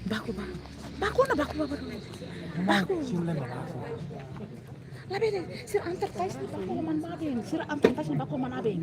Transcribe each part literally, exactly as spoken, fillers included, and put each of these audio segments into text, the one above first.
Baku, baku. Baku na baku, baku. Baku. Labele, sira antar tais ne'e baku ho manabeng. Sira antar tais ne'e baku ho manabeng.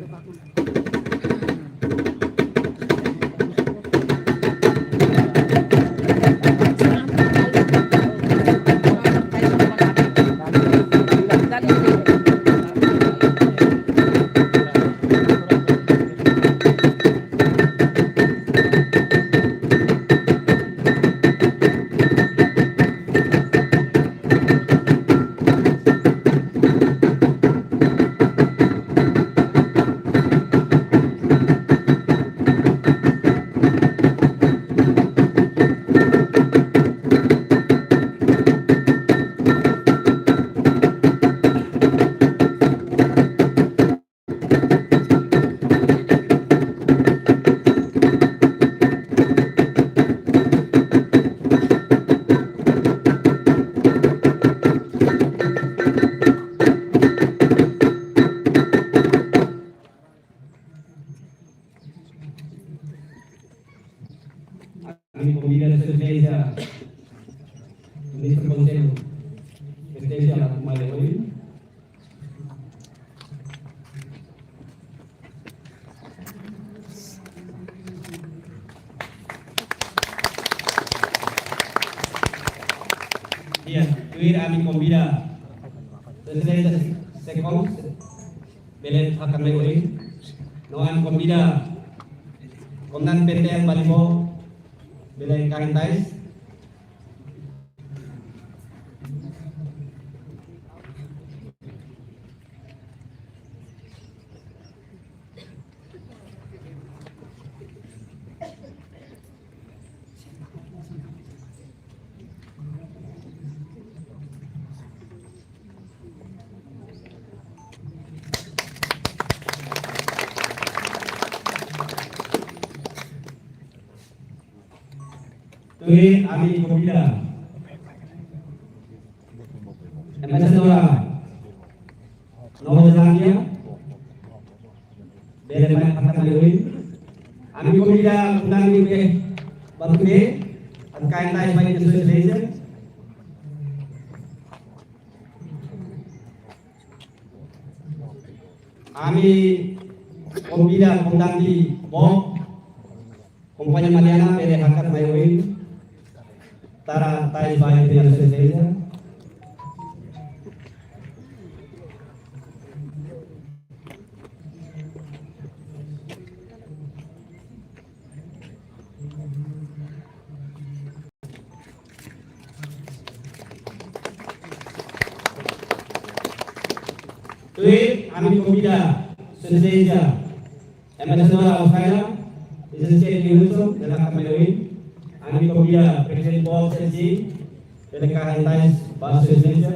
Ami konvida Sua Exelénsia Ministru Konsellu Presidensiál mai ohin. Di'ak, tuir ami konvida Sua Exelénsia SECOM, bele hakat mai ohin. No ami konvida Komandante P T L Balibo, bele kaer tais. Tuir ami konvida Embaixadora Nova Zelándia, bele mai hakat mai ohin. Ami konvida Komandante U K Batuke, atu kaer tais ba Sua Exelénsia. Ami konvida Komandante Bob, Kompañia Mariana, bele hakat mai ohin, tara tais ba Sua Exelénsia. Tuir ami konvida Sua Exelénsia Embaixadora Austrália, Exelénsia Lee Wilson, bele hakat mai ohin. Ami konvida Prezidente Bob Sesi, bele kaer tais ba Sua Exelénsia.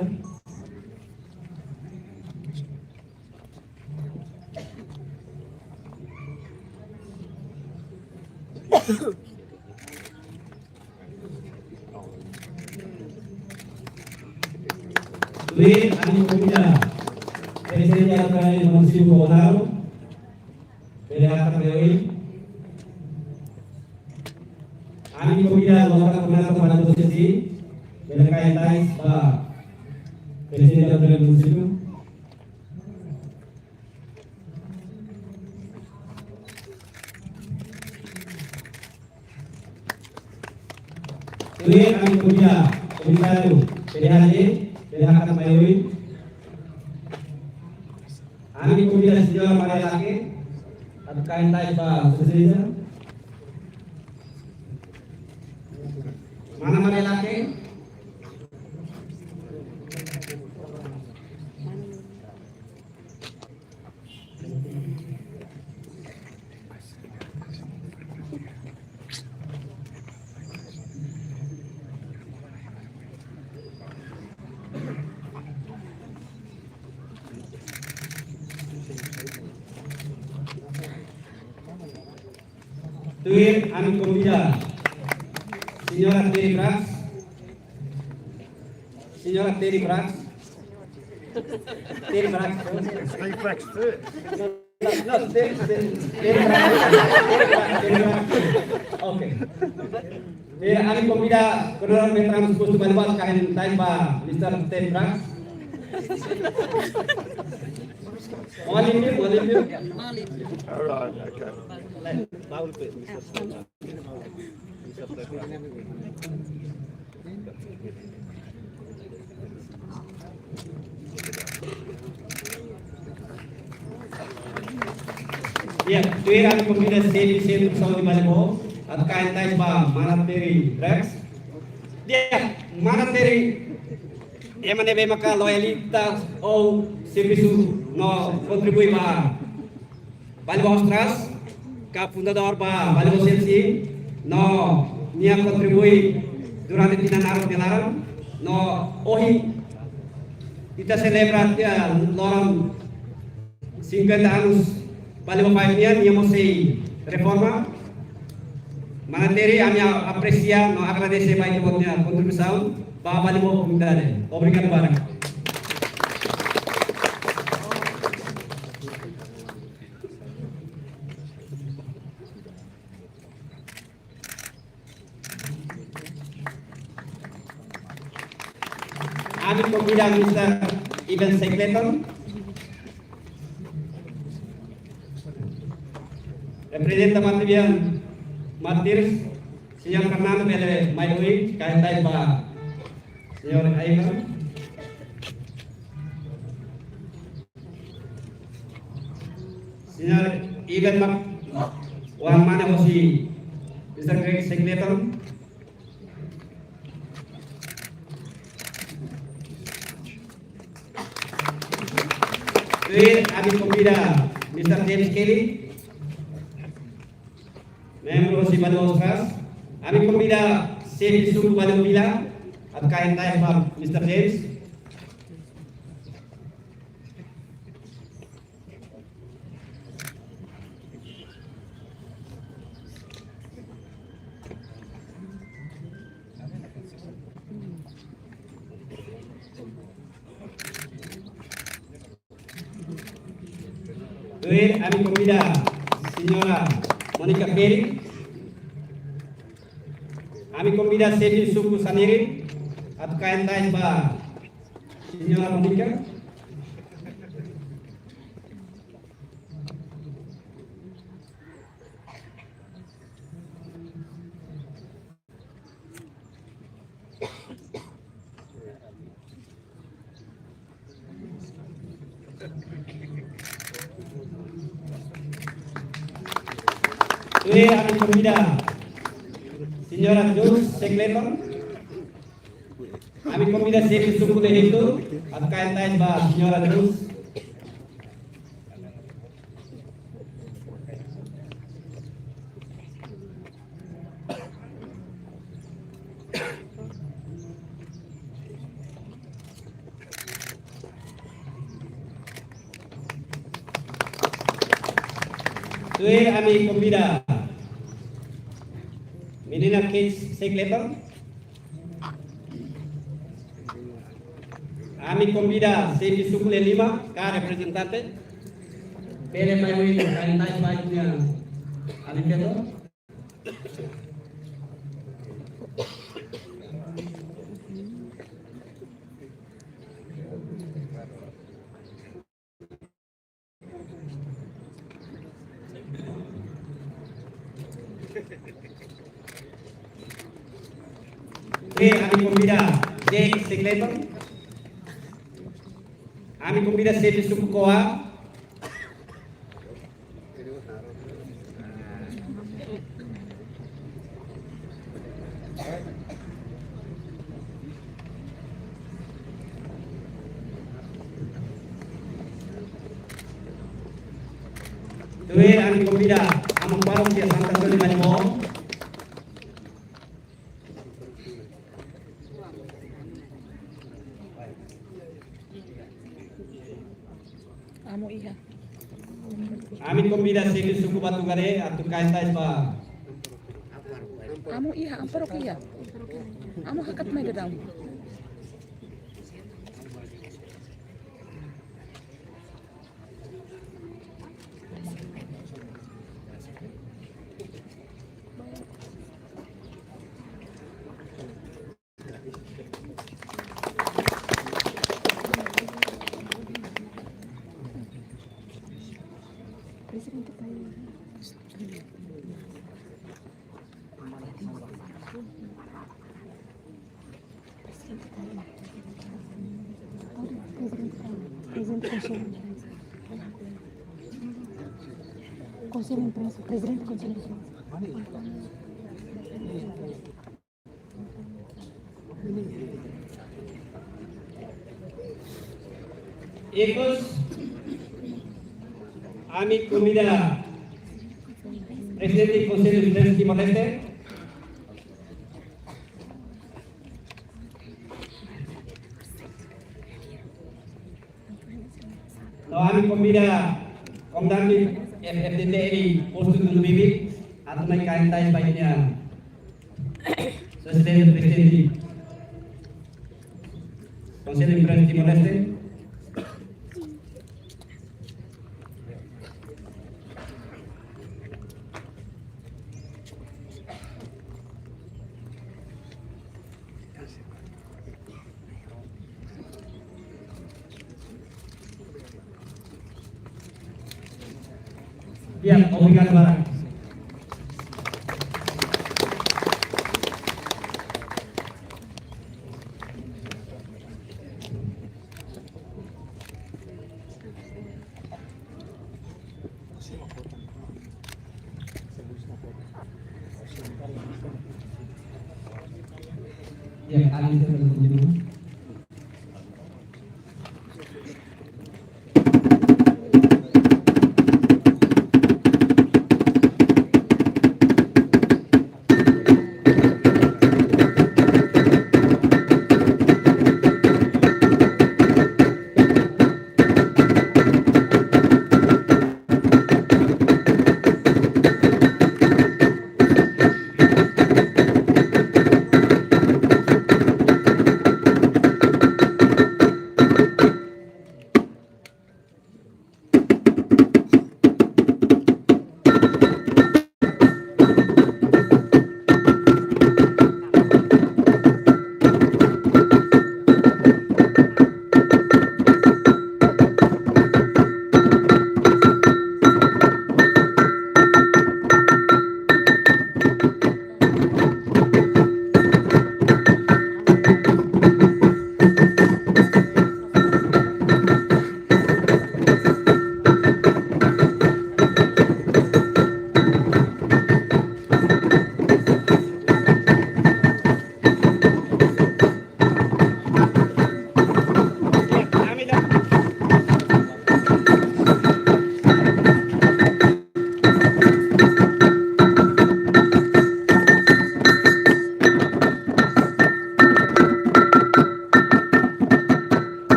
Tuir ami konvida Prezidente Autoridade Munisípiu Bobonaro, bele hakat mai ohin. Ami konvida Loka Koordinadór Komandu Sesi, bele kaer tais ba Prezidente Autoridade Munisípiu. Tuir ami konvida Komisáriu P D H D, bele hakat mai ohin. Ami konvida Señora Maria Lake, atu kaer tais ba Sua Exelénsia. Mana Maria Lake? Tuir ami konvida Señora Terry Brax. Señora Terry Brax. Terry Brax. Terry Brax. Oke. Eh, ami konvida koordenadór veteranus postu Balibo atu kaer tais ba Mister Tembra. Mau limpio, mau limpio. All right, okay. Ya, tuir ami konvida xefe sentru saúde Balibo atu kaer tais ba Mana Teri Rex. Ya, Mana Teri, ema ne'ebé maka loyalitas ou servisu no kontribui ba Balibo Austras, ka fundadór ba Balibo C F C, no nia kontribui durante tinan naruk nia laran, no ohin ita selebra tiha loron cinquenta anos Balibo Five nian, nia mós sei reforma. Mana Teri, ami apresia no agradese ba ita-boot nia kontribuisaun ba Balibo komunidade. Obrigadu barak. Ami konvida Mister Ivan Secleton, reprezenta Matibian Martires, Señór Fernando bele mai oin, kaer tais ba Señór Ivan. Señór Ivan mak oan mane hosi Mister Greg Secleton. Tuir ami konvida Mister James Kelly, membru hosi Balibo Austras. Ami konvida xefe suku Balibo Vila atu kaer tais ba Mister James. Tuir ami konvida Señora Monica Peri. Ami konvida xefe suku Sanirin atu kaer tais ba Señora Monica. Tuir ami konvida Señora Dulce Secleton. Ami konvida xefe suku Lehitu atu kaer tais ba Señora Dulce. Tuir ami konvida menina Kate Secleton. Ami konvida xefe suku Lelima ka reprezentante bele mai oin kaer tais ba ita-nia aliketo. Oke, ami konvida James Secleton. Ami konvida xefe suku Koa. Tuir ami konvida Amu Parókia Santo António Balibo. Amu iha. Ami konvida xefe suku Batugade atu kaer tais ba. Amu iha, Amu Parókia. Amu hakat mai daudaun. Konsellu Imprensa, Prezidente do Konsellu Imprensa. Ikus, ami konvida Prezidente Konsellu Imprensa Timor-Leste. No ami konvida Komandante F-FDTL Postu Tulun Bibi atu mai kaer tais ba ita-nia Sua Exelénsia Prezidente Konsellu Imprensa Timor-Leste. Di'ak, obrigadu barak. Ya, kami sudah berkunjung.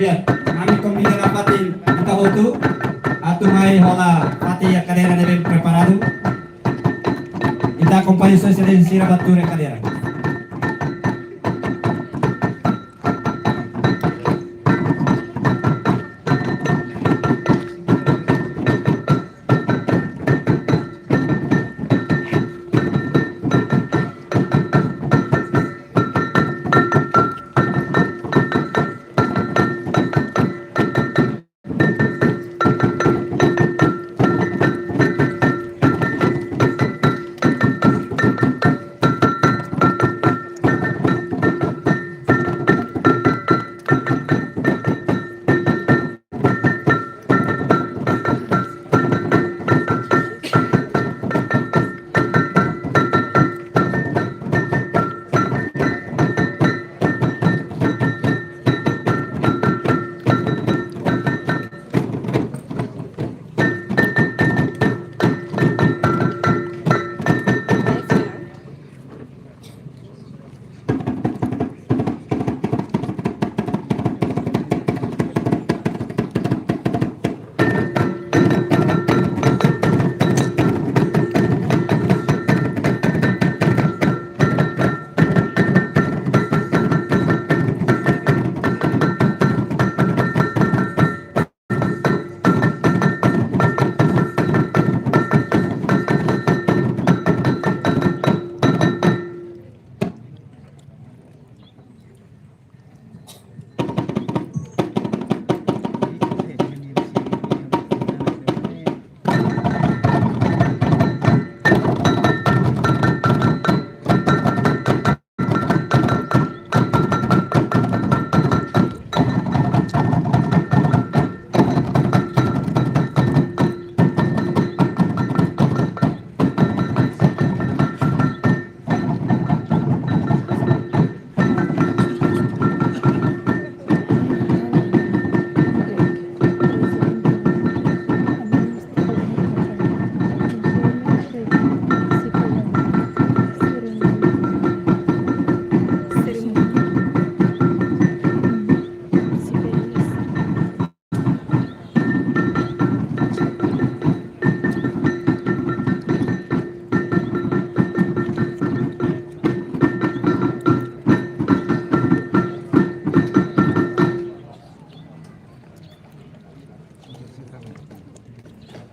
Ya, ami konvida nafatin ita hotu atu mai hola fatin iha kadeira ne'ebé preparadu. Ita akompaña Sua Exelénsia sira ba tuur iha kadeira.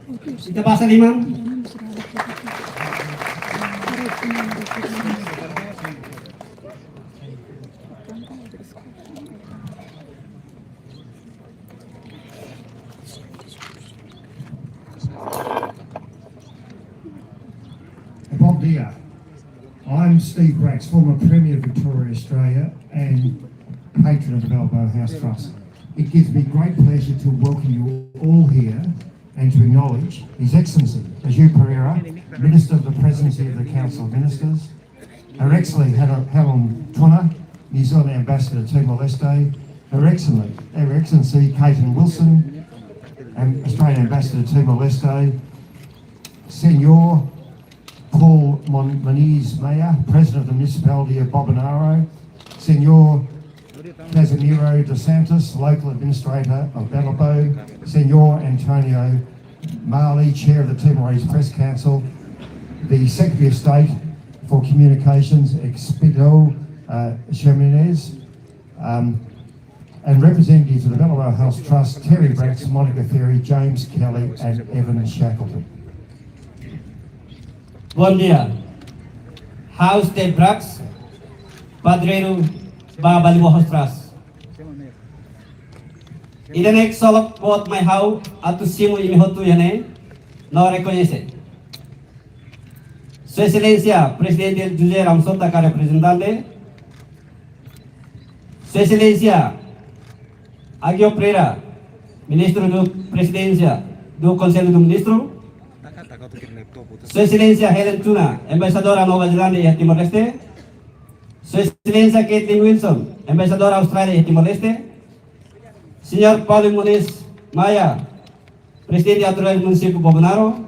Ita basa liman. Bom dia. I'm Steve Bracks, former Premier of Victoria, Australia, and patron of the Bellabo House Trust. It gives me great pleasure to welcome you all here and to acknowledge His Excellency Aju Pereira, Minister of the Presidency of the Council of Ministers, Her Excellency Helen Tunnah, New Zealand Ambassador to Timor-Leste, Her Excellency, Her Excellency Clayton Wilson, Australian Ambassador to Timor-Leste, Senhor Paul Mon- Moniz Maia, President of the Municipality of Bobonaro, Senhor Casimiro dos Santos, Local Administrator of Bellabo, Senhor Antonio Marley, Chair of the Timorese Press Council, the Secretary of State for Communications, Expedito uh, Ximenes, um, and representatives of the Bellabo House Trust, Terry Bracks, Monica Ferry, James Kelly, and Evan Shackleton. Bom dia. Ha'u Steve Bracks, padroeiro ba Balibo House Trust. Ida-ne'e ksolok boot mai ha'u atu simu imi hotu iha ne'e no rekoñese Sua Exelénsia Prezidente José Ramos Horta ka reprezentante, Sua Exelénsia Agio Pereira, Ministro do Presidência do Conselho do Ministro, Sua Exelénsia Helen Tunnah, Embaixadora Nova Zelándia iha Timor-Leste, Sua Exelénsia Clayton Wilson, Embaixadora Austrália iha Timor-Leste, Senhor Paulo Moniz Maia, Presidente Autoridade Município Bobonaro,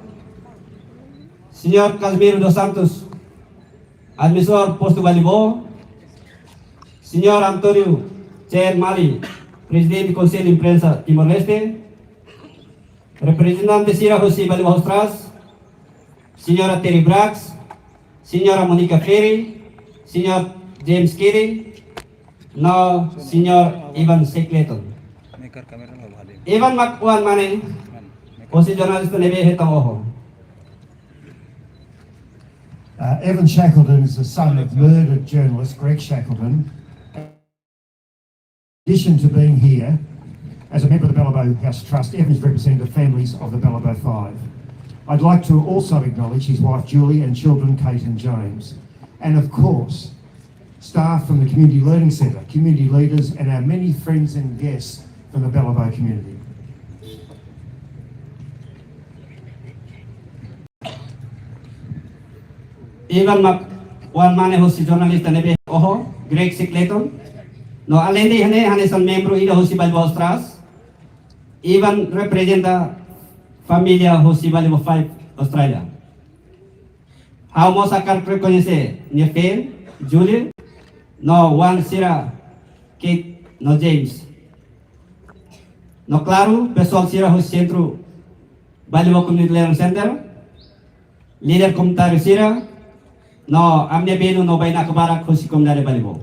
Senhor Casimiro dos Santos, Administrador Posto Balibo, Senhor António Chen Mali, Presidente Conselho Imprensa Timor-Leste, reprezentante sira husi Balibo House Trust, Senhora Terry Bracks, Senhora Monica Ferry, Senhor James Kelly, no Senhor Evan Shackleton. Evan mak oan mane hosi jornalista ne'ebé hetan oho. Uh, Evan Shackleton is the son of murdered journalist Greg Shackleton. In addition to being here as a member of the Balibo House Trust, Evan is representing the families of the Balibo Five. I'd like to also acknowledge his wife Julie and children Kate and James, and of course, staff from the Community Learning Centre, community leaders, and our many friends and guests from the Balibo community. Evan mak oan mane hosi jornalista ne'ebé oho, Greg Shackleton. No alende iha ne'e hanesan membru ida hosi Balibo House Trust, Evan reprezenta família hosi Balibo Five Australia. Ha'u mós hakarak rekoñese nia feen, Julie, no oan sira Kate no James. No klaru, pesoál sira hosi Sentru Balibo Community Learning Center, líder komunitáriu sira, no ami-nia belun no bainaka barak hosi komunidade Balibo.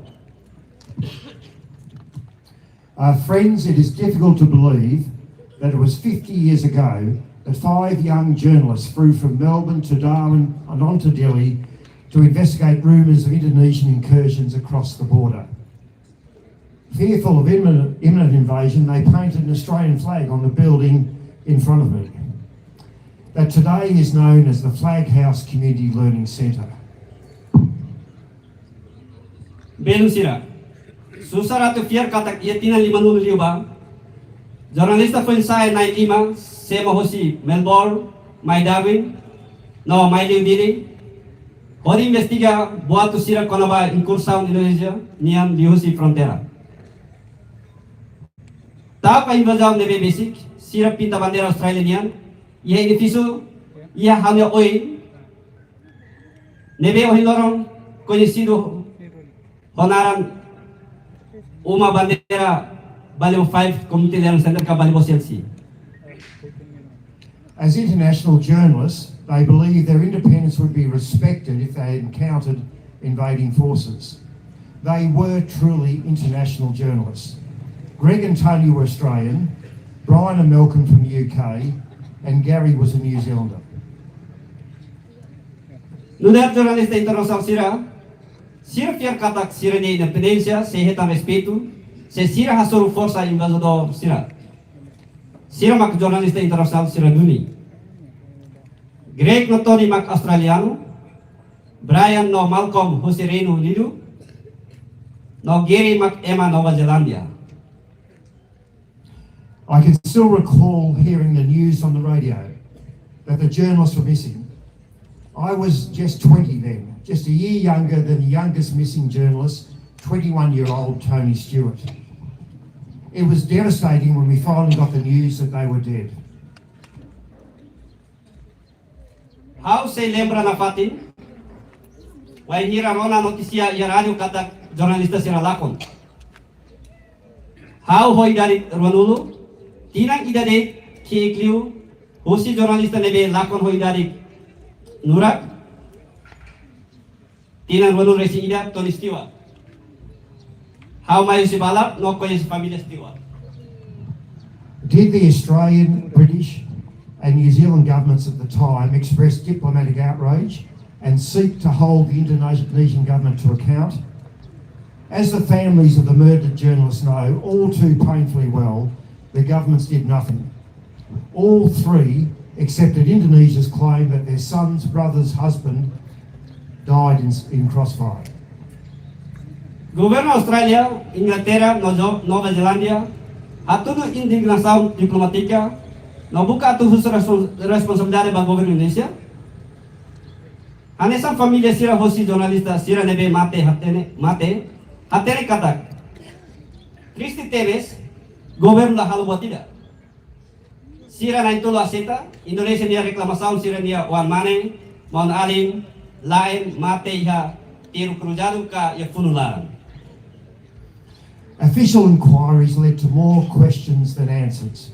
Uh, friends, it is difficult to believe that it was fifty years ago that five young journalists flew from Melbourne to Darwin and on to Dili to investigate rumours of Indonesian incursions across the border. Fearful of imminent, imminent invasion, they painted an Australian flag on the building in front of me. That today is known as the Flag House Community Learning Centre. Belun sira, susar atu fiar katak iha tinan limanulu liubá, jornalista foin-sa'e na'in-lima semo hosi Melbourne mai Darwin, no mai liu Dili, hodi investiga boatus sira kona-ba inkursaun Indonézia nian liuhusi fronteira. Ta'uk iha invazaun ne'ebé besik, sira pinta bandeira Austrália nian iha edifísiu iha ha'u-nia oin, ne'ebé ohin loron koñesidu ho naran Uma Bandeira Balibo Five Community Learning Center ka Balibo C L C. As international journalists, they believe their independence would be respected if they encountered invading forces. They were truly international journalists. Greg and Tony were Australian, Brian and Malcolm from the U K, And Gary was a New Zealander. Nu'udar jornalista internasionál sira, sira fiar katak sira-nia independénsia sei hetan respeitu, se sira hasoru forsa invazadór sira. Sira mak jornalista internasionál sira duni. Greg no Tony mak australianu, Brian no Malcolm husi Reinu Unidu, no Gary mak ema Nova Zelándia. I can still recall hearing the news on the radio that the journalists were missing. I was just twenty then, just a year younger than the youngest missing journalist, twenty-one-year-old Tony Stewart. It was devastating when we finally got the news that they were dead. Ha'u sei lembra nafatin, wainhira rona notísia iha rádiu katak jornalista sira lakon. Ha'u ho idade ruanulu, tinan ida de'it ki'ik liu, husi jornalista ne'ebé lakon ho idade nurak, tinan ruanulu-resin-ida, Tony Stewart. Ha'u mai husi Balap no koñese família Stewart. Did the Australian, British, and New Zealand governments at the time express diplomatic outrage and seek to hold the Indonesian government to account? As the families of the murdered journalists know all too painfully well, the governments did nothing. All three accepted Indonesia's claim that their son's brother's husband died in, in crossfire. Governu Austrália, Inglaterra no Jo-, Nova Zelándia hatudu indignasaun diplomátika no buka atu husu respons-, responsabilidade ba governu Indonézia. Hanesan família sira hosi jornalista sira ne'ebé mate hatene, mate, hatene katak triste tebes, governu la halo buat ida. Sira na'in-tolu aseita Indonézia nia reklamasaun sira-nia oan-mane, maun-alin, la'en mate iha tiru kruzadu ka iha funu laran. Official inquiries led to more questions than answers.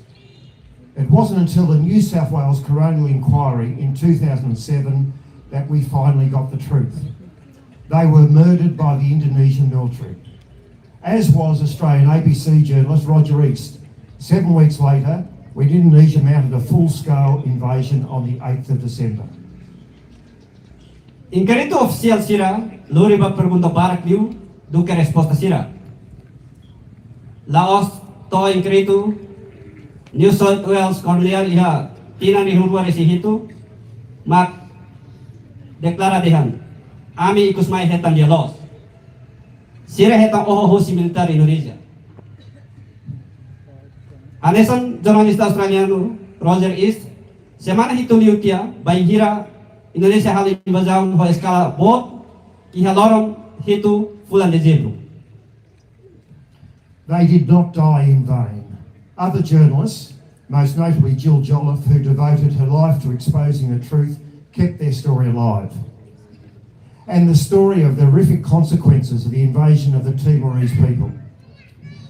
It wasn't until the New South Wales Coronial Inquiry in two thousand seven that we finally got the truth. They were murdered by the Indonesian military, as was Australian A B C journalist Roger East, seven weeks later, when Indonesia mounted a full-scale invasion on the eighth of December. Inkéritu ofisiál sira lori ba pergunta barak liu duké resposta sira. La'ós to'o inkéritu, New South Wales Coronial iha tinan rihun rua resin hitu mak deklara dehan, ami ikus mai hetan lia-loos. Sira hetan oho hosi militár Indonézia. Hanesan jornalista australianu Roger East, semana hitu liu tiha, bainhira Indonézia halo invazaun ho eskala boot, iha loron hitu fulan Dezembru. They did not die in vain. Other journalists, most notably Jill Jolliffe, who devoted her life to exposing the truth, kept their story alive. And the story of the horrific consequences of the invasion of the Timorese people.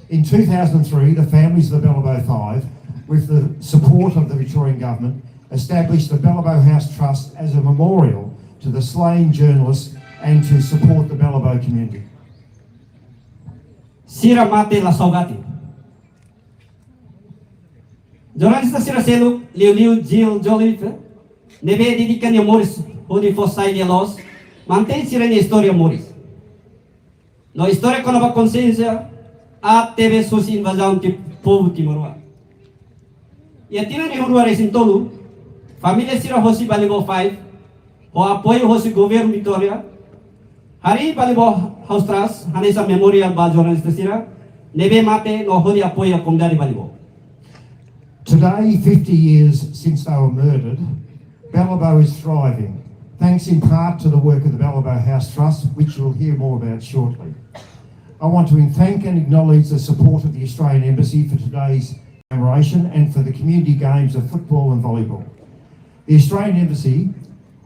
In two thousand three, the families of the Balibo Five, with the support of the Victorian government, established the Balibo House Trust as a memorial to the slain journalists and to support the Balibo community. Sira mate la saugati. Jornalista sira seluk, liuliu Jill Jolliffe, ne'ebé dedika nia moris hodi fó sai lia-loos, mantein sira-nia istória moris. No istória kona-ba konxiénsia aat tebes hosi invazaun Ti-, povu timoroan. Iha tinan rihun rua resin tolu, família sira hosi Balibo Five, ho apoiu hosi governu Vitória, harii Balibo House Trust hanesan memorial ba jornalista sira ne'ebé mate no hodi apoia komunidade Balibo. Today, fifty years since they were murdered, Balibo is thriving, thanks in part to the work of the Balibo House Trust, which you'll hear more about shortly. I want to thank and acknowledge the support of the Australian Embassy for today's commemoration and for the community games of football and volleyball. The Australian Embassy,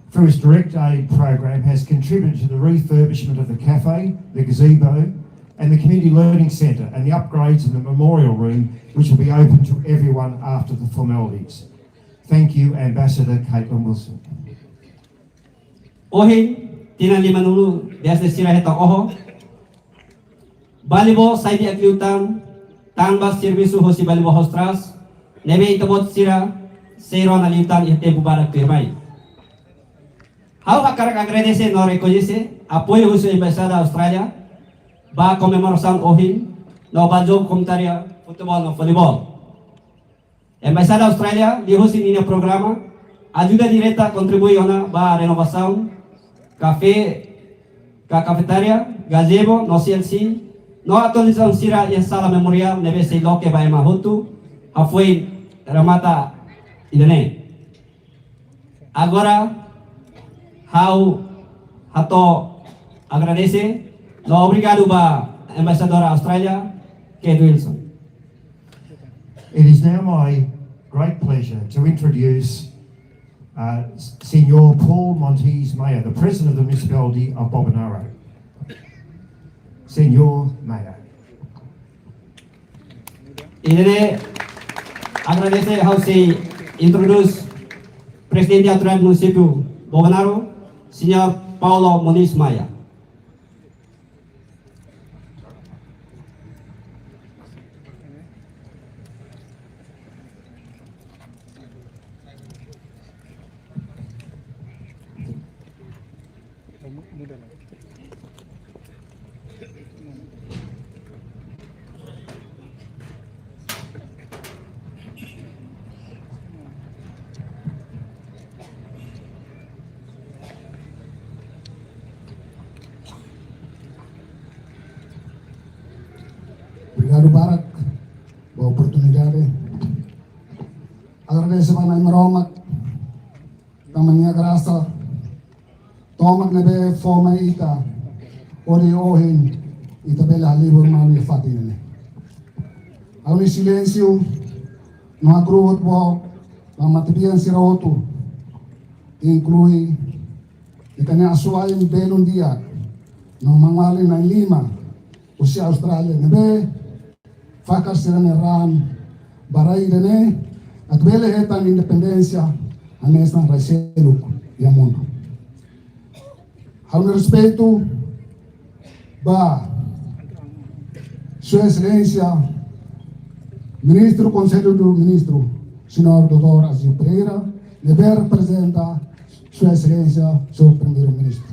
through its direct aid program, has contributed to the refurbishment of the cafe, the gazebo, and the community learning centre and the upgrades in the memorial room, which will be open to everyone after the formalities. Thank you, Ambassador Caitlin Wilson. Ohin, tinan limanulu desde sira hetan oho, Balibo sai di'ak liután tanba servisu hosi Balibo House Trust, ne'ebé ita-boot sira sei rona liután iha tempu badak tuirmai. Ha'u hakarak agradese no rekoñese apoiu husi Embaixada Austrália ba komemorasaun ohin no ba jogu komunitáriu futeból no voleibol. Embaixada Austrália liuhusi ninia programa ajuda direta kontribui ona ba renovasaun kafé ka kafetária, gazebo no C L C no atualizasaun sira iha sala memoriál ne'ebé sei loke ba ema hotu hafoin remata ida-ne'e. Agora, ha'u hato'o agradese no obrigadu ba Embaixadora Austrália, Kate Wilson. It is now my great pleasure to introduce uh, Senhor Paul Montes Maia, the President of the Municipality of Bobonaro. Senhor Maia. Ida-ne'e agradese ha'u sei introdús Prezidente Autoridade Munisípiu Bobonaro, Senhor Paulo Moniz Maia. Obrigadu barak ba oportunidade. Agradese ba Na'i Maromak tanba nia grasa tomak ne'ebé fó mai ita hodi ohin ita bele halibur malu iha fatin ne'e. Ha'u-nia silénsiu no hakru'uk boot ba matebian sira hotu, inklui ita-nia asuwa'in belun di'ak no maun-alin na'in-lima husi Austrália ne'ebé fakar sira-nia raan ba rai ida-ne'e atu bele hetan independénsia hanesan rai seluk iha mundu. Ha'u-nia respeitu ba Sua Exelénsia Ministru Konsellu Ministru, Señór doutór Aziz Pereira, ne'ebé reprezenta Sua Exelénsia Señór Primeiru-Ministru.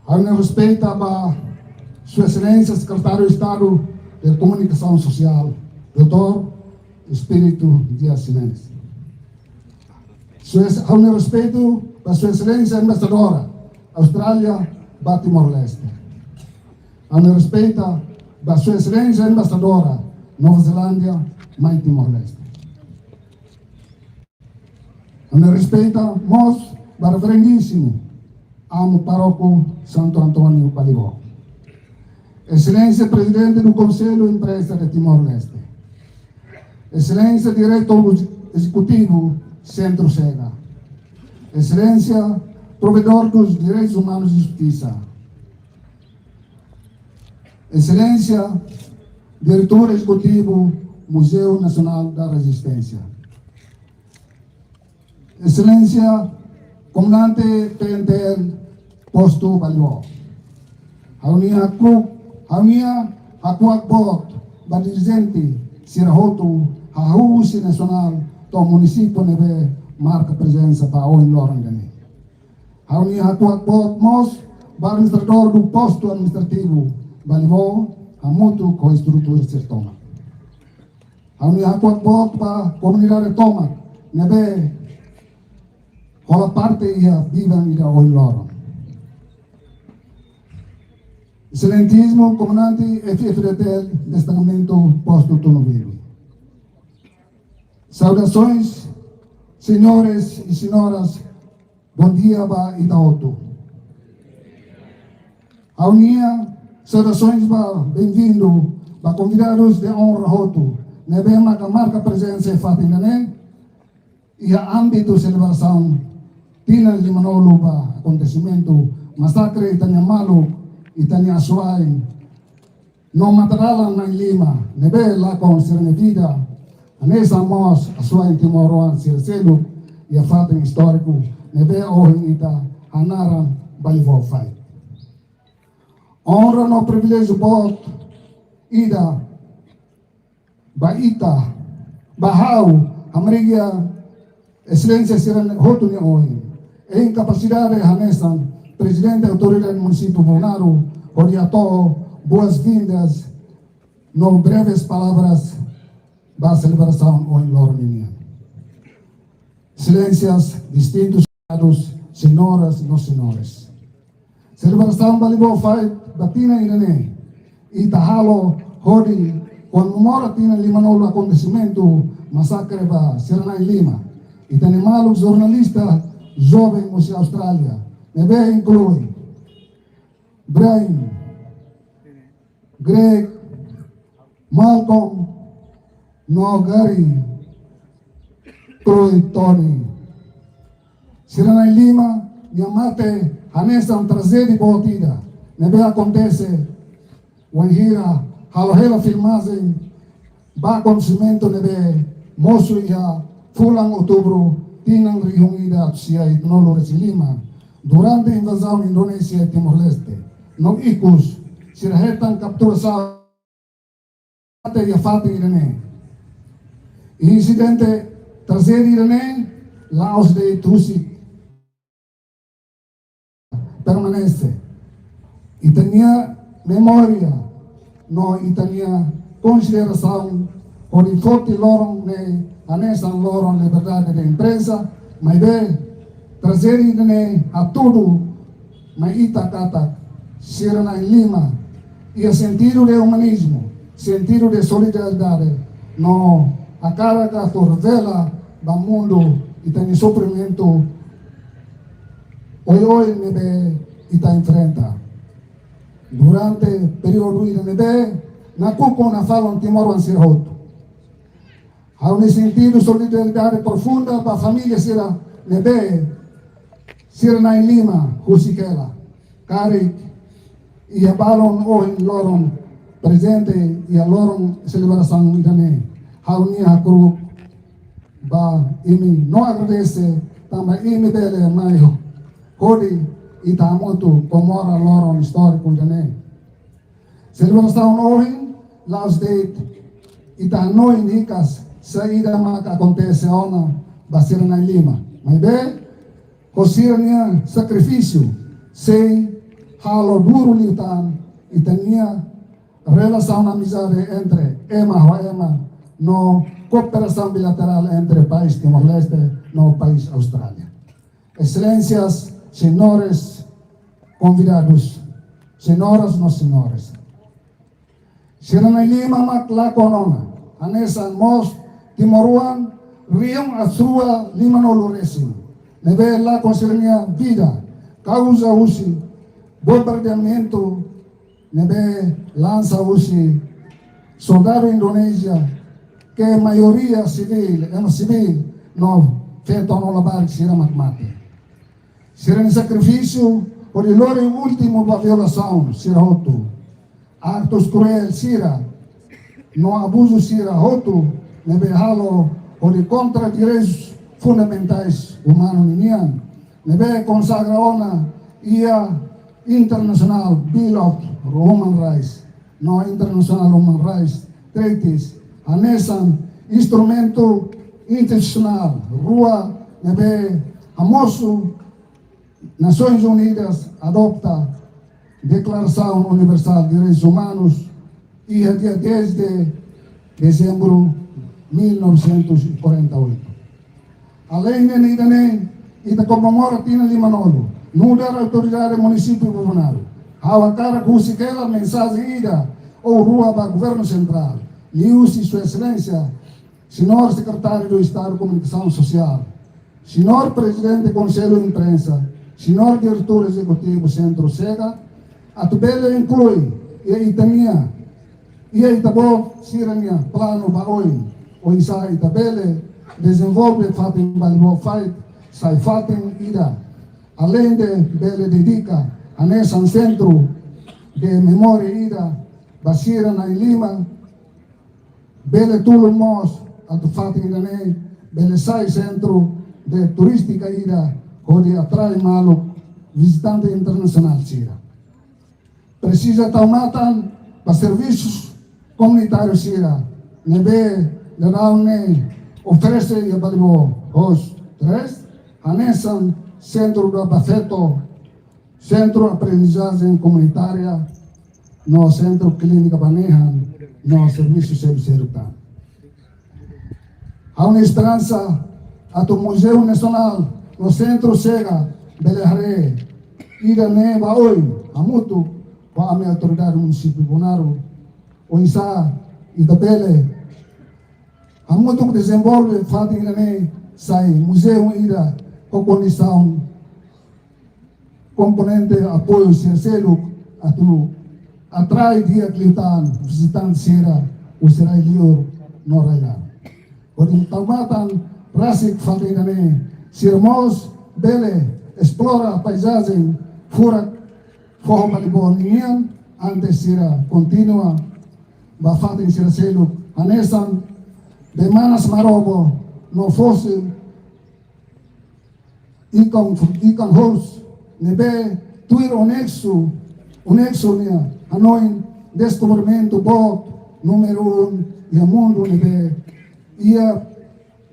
Ha'u-nia respeitu ba Sua Exelénsia Sekretáriu Estadu Komunikasaun Sosiál, doutór Expedito Dias Ximenes. Sua Ex-, ha'u-nia respeitu ba Sua Exelénsia Embaixadora Austrália ba Timor-Leste. Ha'u-nia respeitu ba Sua Exelénsia Embaixadora Nova Zelándia mai Timor-Leste. Ha'u-nia respeitu mós ba Reverendíssimu Amu Pároku Santo António Balibó. Exelénsia Prezidente do Conselho Imprensa de Timor-Leste. Exelénsia Diretór Ezekutivu Sentru Sega. Exelénsia Provedór dos Direitos Humanos e Justisa. Exelénsia Diretór Ezekutivu Museu Nasionál da Rezisténsia. Exelénsia Komandante T N T L Postu Balibó. Ha'u-nia hakru'uk, ha'u-nia hakru'uk boot ba dirijente sira hotu, hahú husi nasionál to'o munisípiu ne'ebé marka prezensa ba ohin loron ida-ne'e. Ha'u-nia hakru'uk boot mós ba administradór do Postu Administrativu Balibó, hamutuk ho estrutura sira tomak. Ha'u-nia hakru'uk boot ba komunidade tomak ne'ebé hola parte iha biban ida ohin loron. Exelentísimu Komandante F F D T L Destacamento Postu Tunubibi. Saudações, senhores e senhoras, bom dia ba ita hotu. Ha'u-nia saudações ba bem-vindo ba konvidadus de onra hotu ne'ebé maka marka prezensa iha fatin ida-ne'e iha ámbitu selebrasaun tinan limanulu ba akontesimentu masakre ita-nia maluk, ita-nia asuwa'in no matadalan na'in-lima ne'ebé lakon sira-nia vida, hanesan mós asuwa'in timoroan sira seluk iha fatin istóriku ne'ebé ohin ita hanaran Balibó Fight. Onra no priviléjiu boot ida ba ita, ba ha'u, Hamriik iha Exelénsia sira hotu nia oin. Iha kapasidade hanesan Prezidente Autoridade Munisípiu Bobonaro, hodi hato'o boas-vindas no breves palavras ba selebrasaun ohin loron nian. Exelénsias, distintus convidados, señoras no señores. Selebrasaun Balibo Fight ba tinan ida-ne'e ita halo hodi komemora tinan limanulu akontesimentu masakre ba sira na'in-lima. Ita-nia maluk jornalista joven husi Austrália, ne'ebé inklui Brian, Greg, Malcolm, no Gary, Chloe, Tony. Sira na'in-lima nia mate hanesan trajédia boot ida ne'ebé akontese wainhira halo hela filmajen ba akontesimentu ne'ebé mosu iha fulan Outubru tinan rihun ida atus sia hitunulu resin lima, durante invazaun Indonézia iha Timor-Leste. No ikus, sira hetan kapturasaun iha fatin ida-ne'e. Insidente trajédia ida-ne'e la'ós de'it husik permanente. Ita-nia memória no ita-nia konsiderasaun hodi foti loron ne'e hanesan loron liberdade de imprensa, maibé trajédia ne'e hatudu mai ita katak sira na'in-lima iha sentidu de umanizmu, sentidu de solidariedade, no hakarak atu revela ba mundu ita-nia sofrimentu oioin ne'ebé ita enfrenta durante períodu ida ne'ebé nakukun nafatin timoroan sira hotu. Ha'u-nia sentidu solidariedade profunda ba família sira ne'ebé sira na'in-lima husik hela, karik iha balun ohin loron prezente iha loron selebrasaun ida-ne'e. Ha'u-nia hakru'uk ba imi no agradese tanba imi bele mai hodi ita hamutuk komemora loron istóriku ida-ne'e. Selebrasaun ohin la'ós de'it ita hanoin hikas saida mak akontese ona ba sira na'in-lima. Maibé ho sira-nia sakrifísiu sei halo duru liután ita-nia relasaun amizade entre ema ho ema no kooperasaun bilaterál entre país Timor-Leste no país Austrália. Exelénsias, señores konvidadus, señoras no señores. Sira na'in-lima mak lakon ona, hanesan mós timoroan rihun atus rua limanulu resin, ne'ebé lakon sira-nia vida kauza husi bombardeamentu ne'ebé lansa husi soldadu Indonézia, ke maioria sivíl, ema sivíl, no feto no labarik sira mak mate. Sira-nia sakrifísiu hodi lori últimu ba violasaun sira hotu, aktus kruél sira no abuzu sira hotu ne'ebé halo hodi kontra direitus fundamentais umanu ninian, ne'ebé konsagra ona iha International Bill of Human Rights no International Human Rights Treaties, hanesan instrumentu institusionál rua ne'ebé hamosu Nasoins Unidas adopta Deklarasaun Universál Direitus Umanus iha dia dez de dezembru mil novecentos e quarenta e oito. Aleinde ida-ne'e, ita komemora tinan limanulu nu'udar Autoridade Munisípiu Bobonaro. Ha'u hakarak husik hela mensajen ida ou rua ba Governu Sentrál, liuhusi Sua Exelénsia Señór Sekretáriu Estadu Komunikasaun Sosiál, Señór Prezidente Konsellu Imprensa, Señór Diretór Ezekutivu Sentru SEGA, atu bele inklui iha ita-nia, iha ita-boot sira-nia planu ba oin, oinsá ita bele dezenvolve fatin Balibo Fight sai fatin ida, aleinde bele dedika hanesan sentru de memória ida ba sira na'in-lima, bele tulun mós atu fatin ida-ne'e bele sai sentru de turístika ida hodi atrai maluk vizitante internasionál sira. Presiza tau matan ba servisus komunitáriu sira ne'ebé daudaun ne'e oferese iha Balibo House três, hanesan sentru da bafeto, sentru aprendizajen komunitária, no sentru klínika ba nehan, no servisu seluk-seluk tan. Ha'u-nia esperansa atu Muzeu Nasionál no Sentru Sega bele haree ida-ne'e ba oin, hamutuk ho ami autoridade munisípiu Bonaro, oinsá ita bele hamutuk dezenvolve fatin ida-ne'e sai muzeu ida ho kondisaun komponente apoiu sira seluk atu atrai di'ak liután vizitante sira husi rai-li'ur no rai-laran. Hodi tau matan rasik fatin ida-ne'e, sira mós bele esplora paizajen furak foho Balibo ninian antes sira kontinua ba fatin sira seluk hanesan bee manas Marobo no fósil ikan, ikan hous ne'ebé tuir UNESCO, UNESCO nia hanoin deskobrimentu boot númeru um iha mundu ne'ebé iha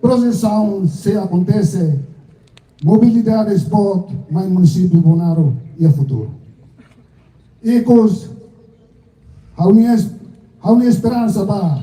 projesaun sei akontese mobilidade boot mai munisípiu Bonaro iha futuru. Ikus, ha'u-nia es-, ha'u-nia esperansa ba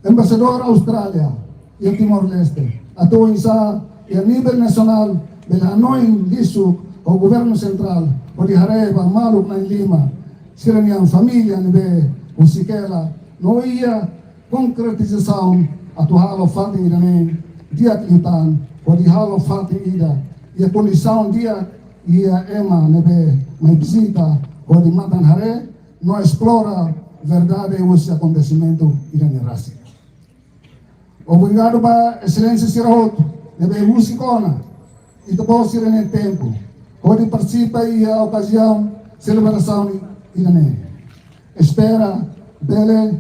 Embaixadór Austrália iha Timor-Leste atu oinsá iha nivel nasionál bele hanoin lixu ho governu sentrál hodi haree ba maluk na'in-lima, sira-nia família ne'ebé husik hela no iha konkretizasaun atu halo fatin ida-ne'e di'ak liután, hodi halo fatin ida iha kondisaun di'ak iha ema ne'ebé mai vizita hodi matan haree no esplora verdade husi akontesimentu ida-ne'e rasik. Obrigadu ba Exelénsia sira hotu ne'ebé husik ona ita-boot sira-nia tempu hodi partisipa iha okaziaun selebrasaun ida-ne'e. Espera bele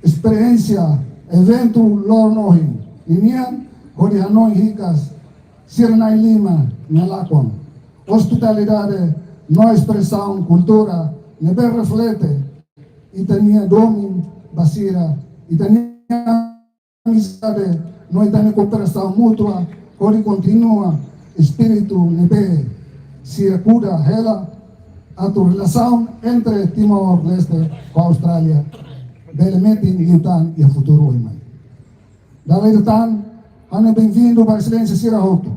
esperiénsia eventu loron ohin ninian hodi hanoin hikas sira na'in-lima nia lakon, ospitalidade no espresaun kultura ne'ebé reflete ita-nia domin ba sira, ita-nia amizade no ita-nia kooperasaun mútua hodi kontinua espíritu ne'ebé sira kuda hela atu relasaun entre Timor-Leste ho Austrália bele metin liután iha futuru oin mai. Dala ida tan, ha'u-nia benvindu ba Exelénsia sira hotu.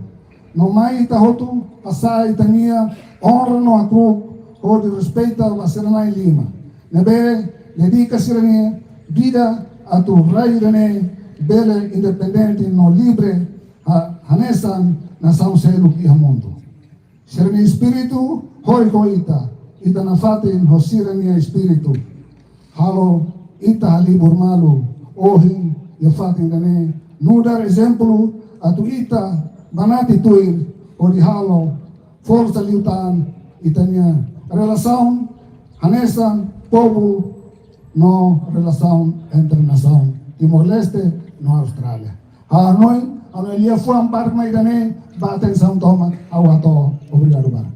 No mai ita hotu hasa'e ita-nia onra no hakru'uk hodi respeita ba sira na'in-lima ne'ebé dedika sira-nia vida atu rai ida-ne'e bele independente no livre ha-, hanesan nasaun seluk iha mundu. Sira-nia espíritu hoi ho ita, ita nafatin ho sira-nia espíritu. Halo ita halibur malu ohin iha fatin ida-ne'e, nu'udar ezemplu atu ita banati tuir hodi halo forsa liután ita-nia relasaun hanesan povu no relasaun entre nasaun Timor-Leste no Austrália. Ha'u hanoin, ha'u-nia liafuan badak mai ida-ne'e, ba atensaun tomak, ha'u hato'o, obrigadu barak.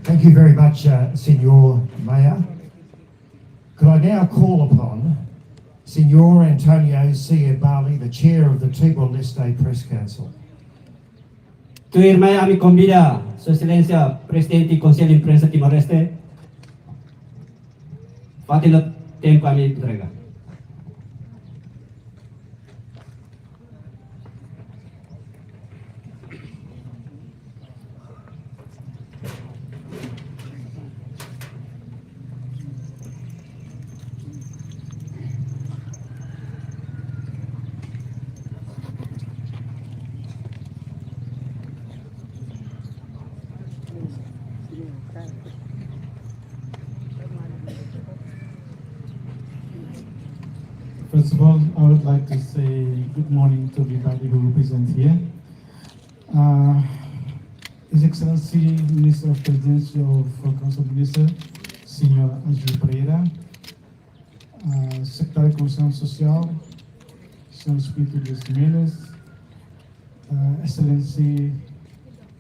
Thank you very much, uh, Señor Mayor. Could I now call upon Señor Antonio C. Barley, the Chair of the Timor-Leste Press Council? Tuirmai ami konvida Sua Exelénsia Prezidente Konsellu Imprensa Timor-Leste, fatin loron tempu ami entrega. First of all, I would like to say good morning to everybody who represent here. Uh, His Excellency Minister of Presidency of, uh, Council Minister, Señor Ângelo Pereira, ah, Sekretáriu Komunizasaun Sosiál, Señór Espíritu Dias Mendes, ah, Exelénsia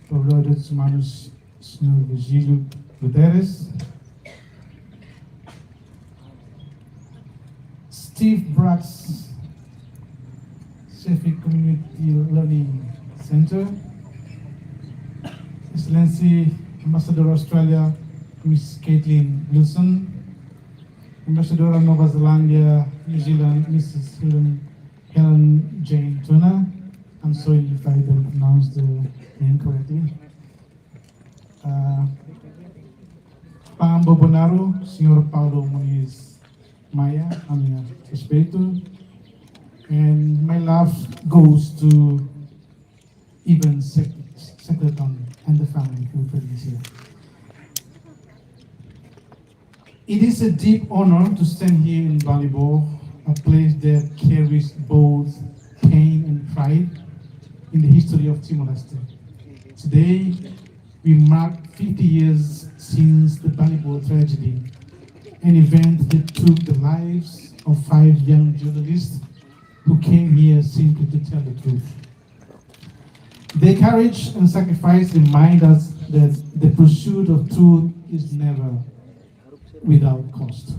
Provedór Direitus Umanus, Señór Virgílio Guterres, Steve Brax, Xefe Community Learning Center, Exelénsia Embaixadora Austrália, Miss Caitlin Wilson, Embaixadora Nova Zelándia, New Zealand, Missus Helen, Helen Jane Tunnah. I'm sorry if I don't pronounce the name correctly. Ah, Pa'in Bobonaro, Señór Paulo Muniz Maia, ami-nia respeitu. And my love goes to Ivan Sek-, Shackleton and the family who present here. It is a deep honor to stand here in Balibo, a place that carries both pain and pride in the history of Timor-Leste. Today, we mark fifty years since the Balibo tragedy, an event that took the lives of five young journalists who came here simply to tell the truth. Their courage and sacrifice remind us that the pursuit of truth is never without cost.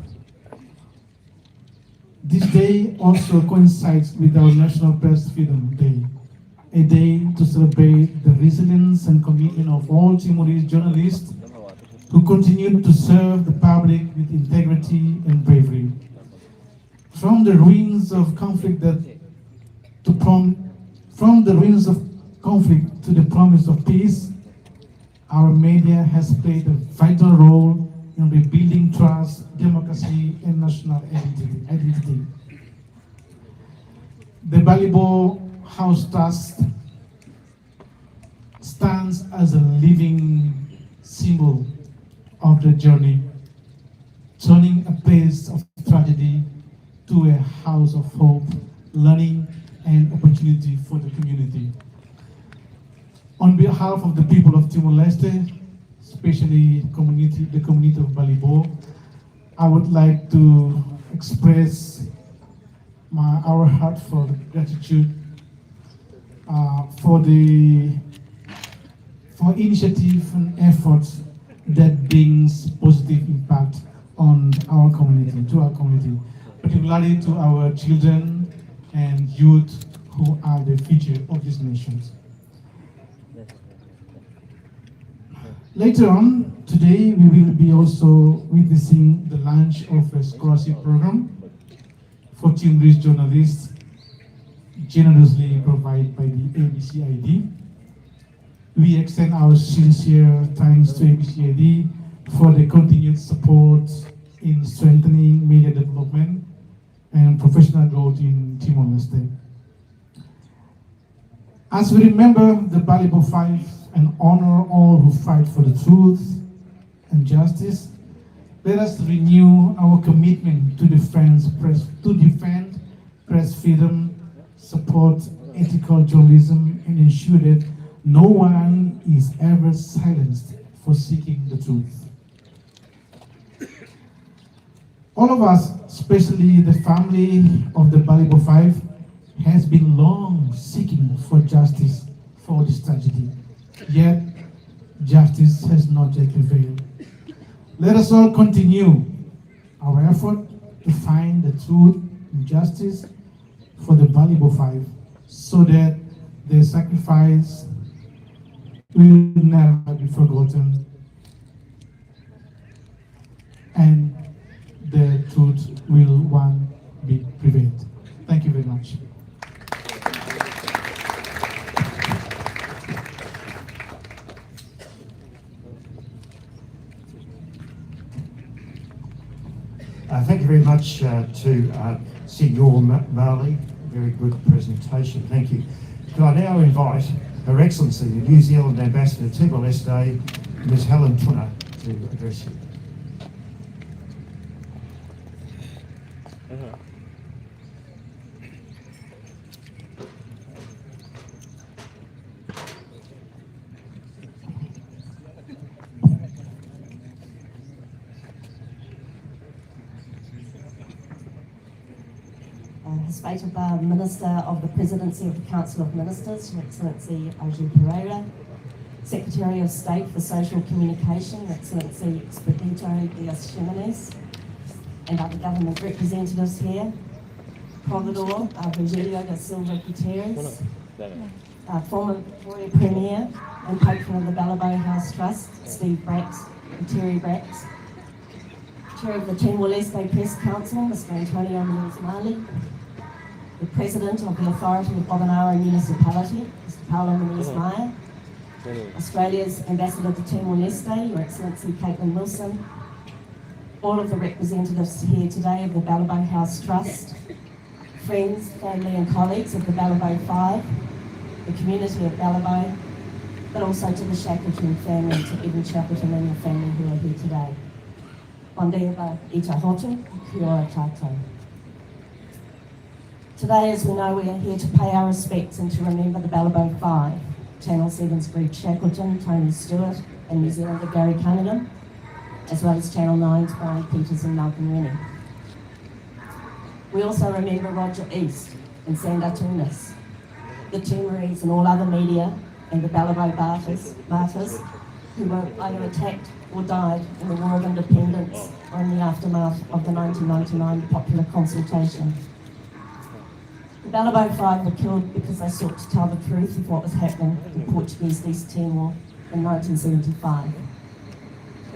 This day also coincides with our National Press Freedom Day, a day to celebrate the resilience and commitment of all Timorese journalists who continue to serve the public with integrity and bravery. From the ruins of conflict that to prom-, from the ruins of conflict to the promise of peace, our media has played a vital role in rebuilding trust, democracy, and national identity, identity. The Balibo House Trust stands as a living symbol of the journey, turning a place of tragedy to a house of hope, learning, and opportunity for the community. On behalf of the people of Timor-Leste, especially community, the community of Balibo, I would like to express my, our heartfelt gratitude, uh, for the, for initiative and efforts that brings positive impact on our community, to our community, particularly to our children and youth who are the future of these nations. Later on today, we will be also witnessing the launch of a scholarship program for Timorese journalists, generously provided by the A B C I D. We extend our sincere thanks to A B C I D for the continued support in strengthening media development and professional growth in Timor-Leste. As we remember the Balibo Five and honor all who fight for the truth and justice, let us renew our commitment to defend press, to defend press freedom, support ethical journalism, and ensure that no one is ever silenced for seeking the truth. All of us, especially the family of the Balibo Five, has been long seeking for justice for this tragedy. Yet, justice has not yet prevailed. Let us all continue our effort to find the truth and justice for the Balibo Five, so that their sacrifice will never be forgotten and the truth will one be prevailed. Thank you very much. Uh, thank you very much uh, to uh, Senor Ma- Marley. Very good presentation. Thank you. Could I now invite Her Excellency, the New Zealand Ambassador to Timor-Leste, Miss Helen Tunnah, to address you. Respected Minister of the Presidency of the Council of Ministers, Your Excellency Argel Pereira, Secretary of State for Social Communication, Your Excellency Expedito Dias Ximenes, and other government representatives here, Provedor, uh, Virgílio da Silva Guterres, uh, former Victoria Premier and patron of the Balabae House Trust, Steve Bracks and Terry Bracks, Chair of the Timor-Leste Press Council, Mister Antonio Menezes Mali, the President of the Authority of Bobonaro Municipality, Mister Paulo Menezes Maia, Australia's Ambassador to Timor-Leste, Your Excellency Caitlin Wilson, all of the representatives here today of the Balabae House Trust, friends, family and colleagues of the Balabae Five, the community of Balabae, but also to the Shackleton family, to Evan Shackleton and your family who are here today. Bon dia ba ita hotu, kia ora tatou. Today, as we know, we are here to pay our respects and to remember the Balabae Five, Channel Seven's Greg Shackleton, Tony Stewart, and New Zealander Gary Cunningham, as well as Channel Nine's Brian Peters and Malcolm Rennie. We also remember Roger East and Sanda Tunis, the Timorese and all other media and the Balabae martyrs, martyrs who were either attacked or died in the War of Independence or in the aftermath of the nineteen ninety-nine popular consultation. The Balabae Five were killed because they sought to tell the truth of what was happening in Portuguese East Timor in nineteen seventy-five.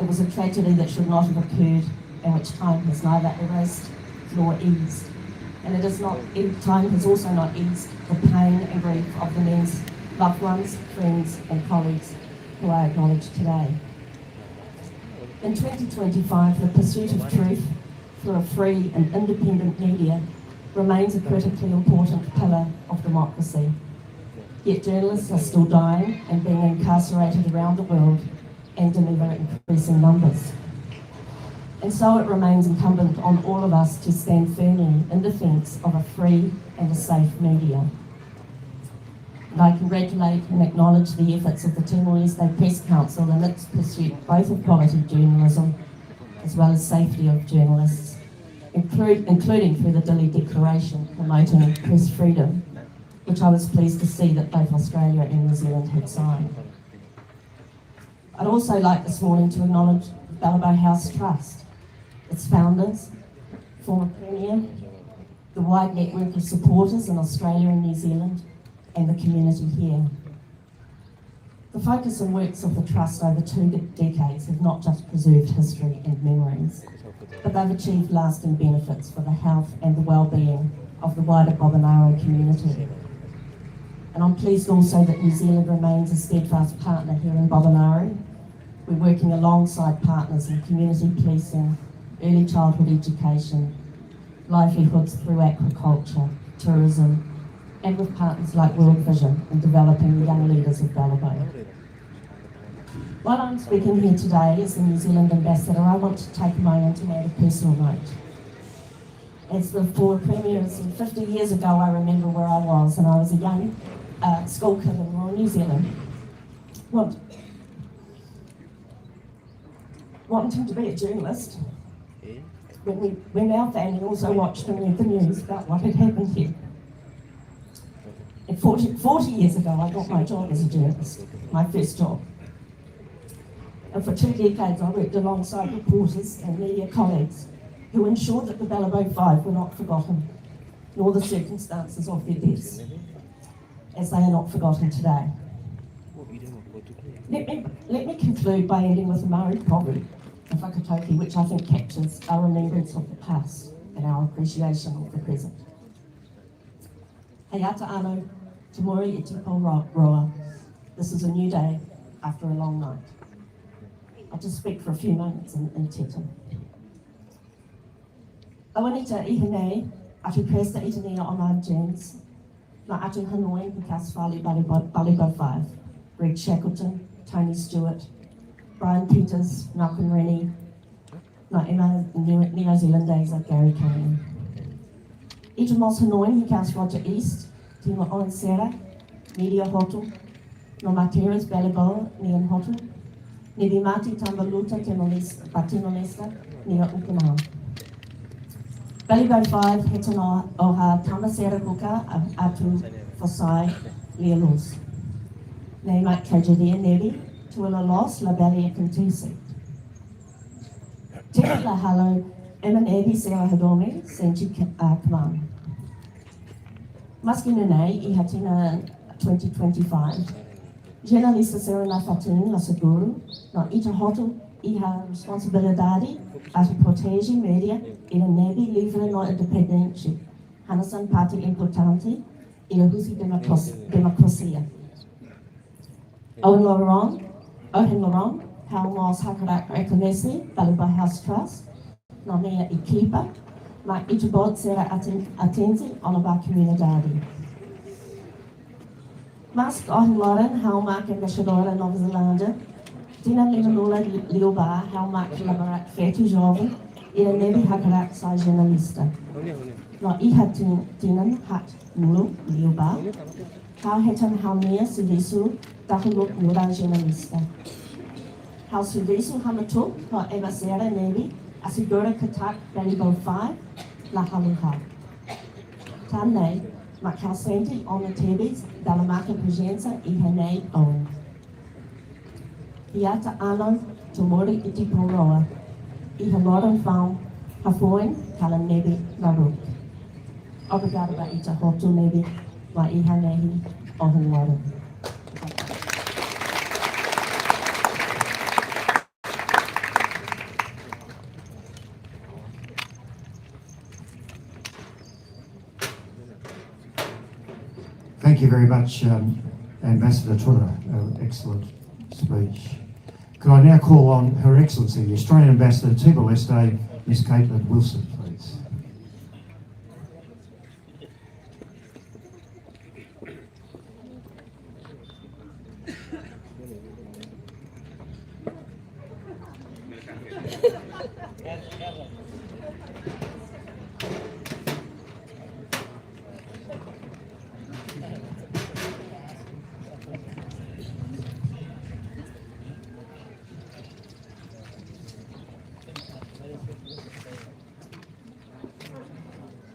It was a tragedy that should not have occurred and which time has neither erased nor eased. And it is not, time has also not eased the pain and grief of the men's loved ones, friends and colleagues who are acknowledged today. In twenty twenty-five, the pursuit of truth through a free and independent media remains a critically important pillar of democracy. Yet journalists are still dying and being incarcerated around the world and in ever increasing numbers. And so it remains incumbent on all of us to stand firmly in defence of a free and a safe media. And I congratulate and acknowledge the efforts of the Timor-Leste Press Council in its pursuit both of quality journalism as well as safety of journalists, include, including through the Dili Declaration promoting press freedom, which I was pleased to see that both Australia and New Zealand had signed. I'd also like this morning to acknowledge the Balabae House Trust, its founders, former Premier, the wide network of supporters in Australia and New Zealand, and the community here. The focus and works of the Trust over two de-, decades have not just preserved history and memories, but they've achieved lasting benefits for the health and the well-being of the wider Bobonaro community. And I'm pleased also that New Zealand remains a steadfast partner here in Bobonaro. We're working alongside partners in community policing, early childhood education, livelihoods through aquaculture, tourism, and with partners like World Vision in developing the young leaders of Balabae. While I'm speaking here today as the New Zealand ambassador, I want to take a moment and add a personal note. As the former Premier has said, fifty years ago I remember where I was, and I was a young, uh, school kid in rural New Zealand. Want-, wanting to be a journalist when we, when our family also watched the, the news about what had happened here. And forty, forty years ago, I got my job as a journalist, my first job. And for two decades, I worked alongside reporters and media colleagues who ensured that the Balabae Five were not forgotten, nor the circumstances of their deaths, as they are not forgotten today. Let me, let me conclude by ending with a Maori proverb, the whakataukī, which I think captures our remembrance of the past and our appreciation of the present. He ata ano, te muri i te pou ro-, roa. This is a new day after a long night. I'll just speak for a few moments in, in Teton. Aua ita iha ne'e, atu presta ita-nia oman James, no atu hanoin hikas fali Balabae, Balabae Five, Greg Shackleton, Tony Stewart, Brian Peters, Malcolm Rennie, no ema Neo-, Neozelandesa Gary Cunningham. Ita mós hanoin hikas Roger East, Timo Owen Sera, media hotu, no martyrs Balabae nian hotu, ne'ebé mate tanba luta Timor-Leste, ba Timor-Leste nia ukun-an. Ballybor five hetan ona tama sira buka atu fó sai lia-loos. Ne'e mak trajédia ne'ebé tuir loloos labele akontese. Temi la halo ema ne'ebé sira hadomi sente kmaan. Maski nune'e iha tinan twenty twenty-five, jornalista sira nafatin la seguru, no ita hotu iha responsabilidade atu proteje média ida ne'ebé livre no independente, hanesan parte importante ida husi demokrasia. Ohin loron, ohin loron, ha'u mós hakarak rekoñese Ballybor House Trust no nia ekipa, mak ita-boot sira atinje ona ba komunidade. Maski ohin loron ha'u mak embaixadora Nova Zelándia, tinan lima-nulu liubá ha'u mak labarik feto joven ida ne'ebé hakarak sai jornalista. No iha tinan haat-nulu liubá, ha'u hetan ha'u-nia servisu dahuluk nu'udar jornalista. Ha'u servisu hamutuk ho ema sira ne'ebé asegura katak Ballybor five la haluha. Tan ne'e mak ha'u sente ona tebes dala maka prezensa iha ne'e ohin. Hi'ata anon Tomori Iti Poroa, iha loron foun hafoin kalan ne'ebé naruk. Obrigada ba ita hotu ne'ebé mai iha ne'e ohin loron. Thank you very much, um, Ambassador Tura. Uh, excellent speech. Could I now call on Her Excellency, the Australian Ambassador to Timor-Leste, Miss Caitlin Wilson, please.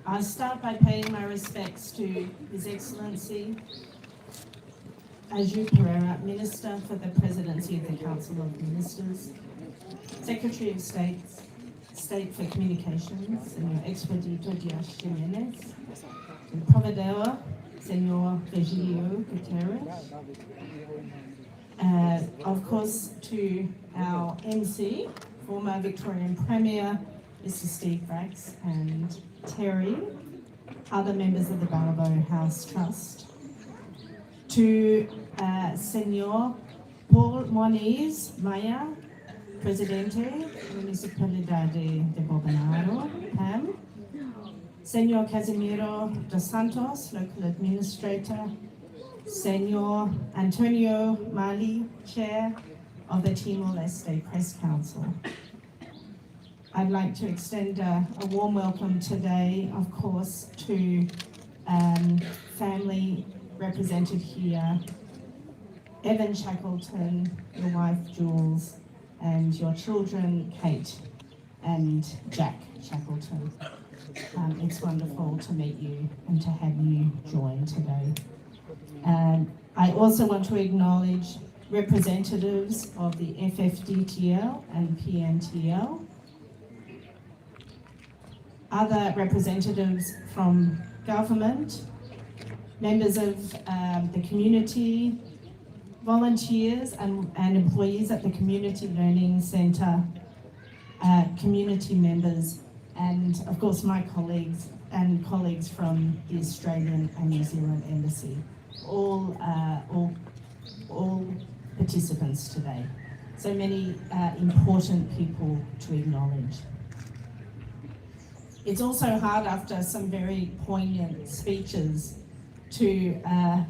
I start by paying my respects to His Excellency Aju Pereira, Minister for the Presidency of the Council of Ministers, Secretary of State, State for Communications, Señor Expedito Dias Ximenes, and Provedor, Señor Virgilio Guterres. Uh, of course, to our M C, former Victorian Premier, Mister Steve Bracks, and Terry, other members of the Ballybor House Trust, to uh, Señor Paul Moniz Maia, Presidente da Municipalidade de Bobonaro, P A M, Señor Casimiro dos Santos, Local Administrator, Señor Antonio Mali, Chair of the Timor-Leste Press Council. I'd like to extend a, a warm welcome today, of course, to um, family represented here, Evan Shackleton, your wife Jules, and your children Kate and Jack Shackleton. Um, it's wonderful to meet you and to have you join today. Um, I also want to acknowledge representatives of the F F D T L and P N T L, other representatives from government, members of um, the community, volunteers and, and employees at the Community Learning Centre, uh, community members, and of course my colleagues and colleagues from the Australian and New Zealand Embassy, all, uh, all, all participants today. So many uh, important people to acknowledge. It's also hard after some very poignant speeches to uh,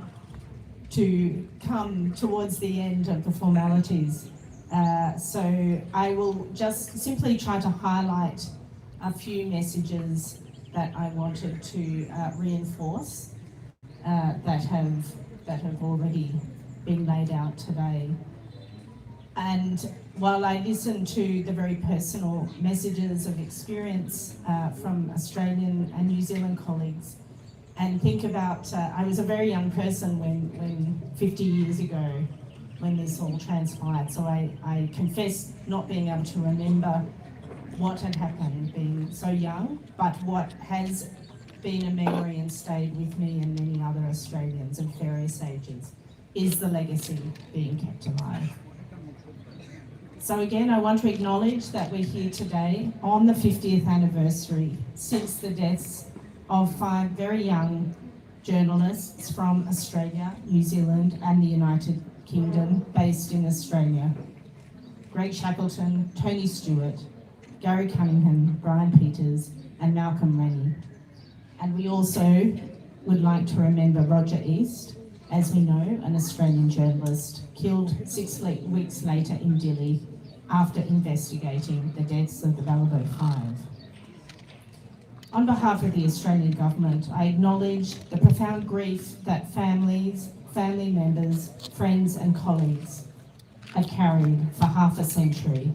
to come towards the end of the formalities. Uh, so I will just simply try to highlight a few messages that I wanted to uh, reinforce uh, that have that have already been laid out today. And while I listen to the very personal messages of experience uh, from Australian and New Zealand colleagues, and think about, uh, I was a very young person when, when fifty years ago, when this all transpired. So I, I confess not being able to remember what had happened, being so young, but what has been a memory and stayed with me and many other Australians of various ages is the legacy being kept alive. So again, I want to acknowledge that we're here today on the fiftieth anniversary since the deaths of five very young journalists from Australia, New Zealand, and the United Kingdom based in Australia. Greg Shackleton, Tony Stewart, Gary Cunningham, Brian Peters, and Malcolm Rennie. And we also would like to remember Roger East, as we know, an Australian journalist killed six weeks later in Dili after investigating the deaths of the Balibo Five. On behalf of the Australian government, I acknowledge the profound grief that families, family members, friends and colleagues have carried for half a century,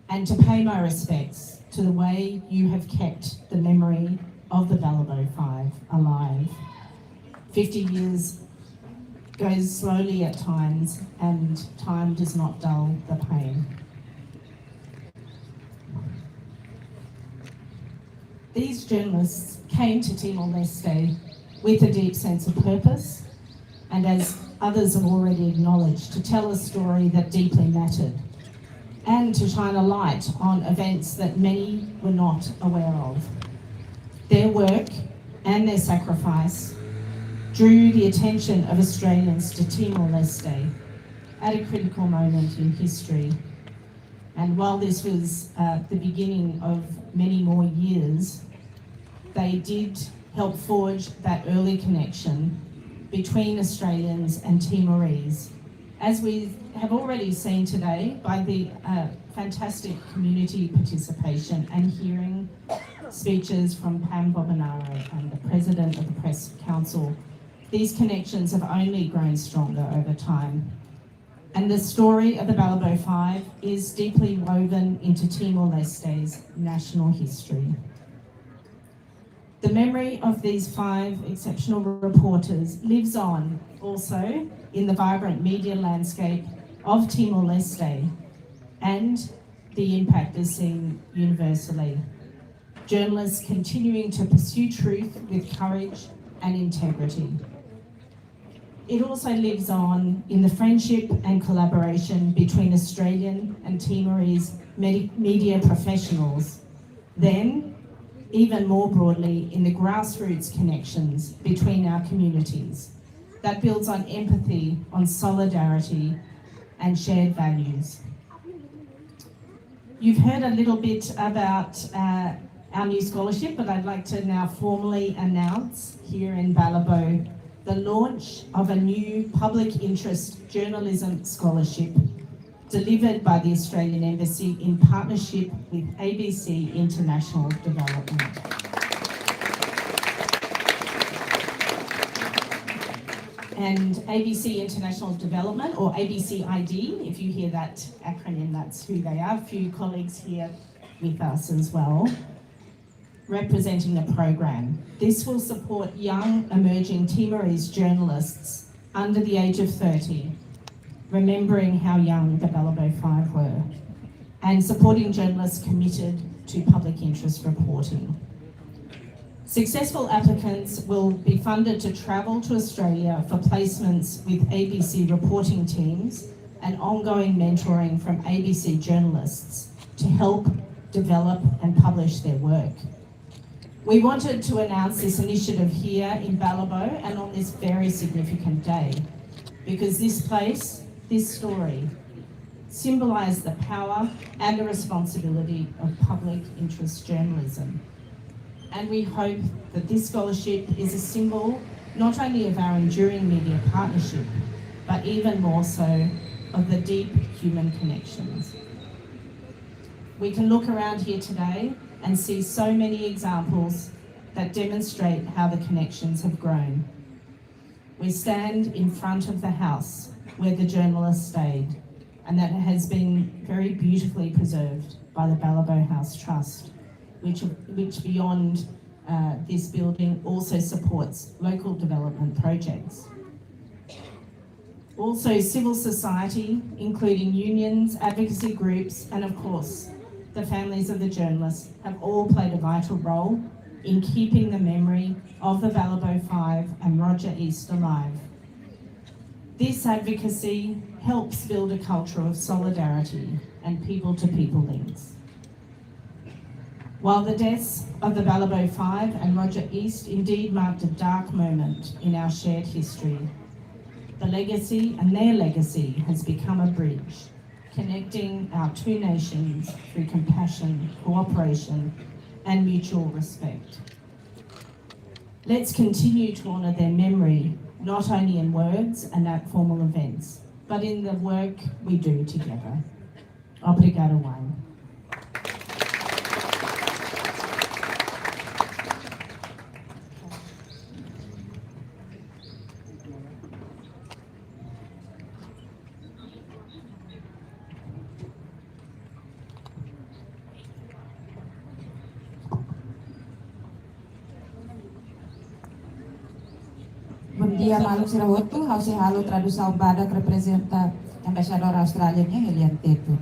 and to pay my respects to the way you have kept the memory of the Balibo Five alive. Fifty years goes slowly at times, and time does not dull the pain. These journalists came to Timor-Leste with a deep sense of purpose and, as others have already acknowledged, to tell a story that deeply mattered and to shine a light on events that many were not aware of. Their work and their sacrifice drew the attention of Australians to Timor-Leste at a critical moment in history. And while this was uh, the beginning of many more years, they did help forge that early connection between Australians and Timorese, as we have already seen today by the uh, fantastic community participation and hearing speeches from Pam Bobonaro and the President of the Press Council. These connections have only grown stronger over time. And the story of the Balibo Five is deeply woven into Timor-Leste's national history. The memory of these five exceptional reporters lives on also in the vibrant media landscape of Timor-Leste, and the impact is seen universally. Journalists continuing to pursue truth with courage and integrity. It also lives on in the friendship and collaboration between Australian and Timorese medi- media professionals, then, even more broadly, in the grassroots connections between our communities that builds on empathy, on solidarity, and shared values. You've heard a little bit about uh, our new scholarship, but I'd like to now formally announce here in Balibo the launch of a new public interest journalism scholarship delivered by the Australian Embassy in partnership with A B C International Development. And A B C International Development, or A B C I D, if you hear that acronym, that's who they are. A few colleagues here with us as well, representing the program. This will support young emerging Timorese journalists under the age of thirty, remembering how young the Balibo Five were, and supporting journalists committed to public interest reporting. Successful applicants will be funded to travel to Australia for placements with A B C reporting teams and ongoing mentoring from A B C journalists to help develop and publish their work. We wanted to announce this initiative here in Balibo and on this very significant day, because this place, this story, symbolised the power and the responsibility of public interest journalism. And we hope that this scholarship is a symbol not only of our enduring media partnership, but even more so of the deep human connections. We can look around here today and see so many examples that demonstrate how the connections have grown. We stand in front of the house where the journalist stayed, and that has been very beautifully preserved by the Balibo House Trust, which, which beyond uh, this building also supports local development projects. Also, civil society, including unions, advocacy groups, and of course, the families of the journalists, have all played a vital role in keeping the memory of the Balibo Five and Roger East alive. This advocacy helps build a culture of solidarity and people-to-people links. While the deaths of the Balibo Five and Roger East indeed marked a dark moment in our shared history, the legacy and their legacy has become a bridge connecting our two nations through compassion, cooperation, and mutual respect. Let's continue to honour their memory, not only in words and at formal events, but in the work we do together. Obrigada, Wayne. Bondia, maluk sira hotu. Ha'u sei halo tradusaun badak reprezenta Embaixadór Austrália nian iha lian tetun.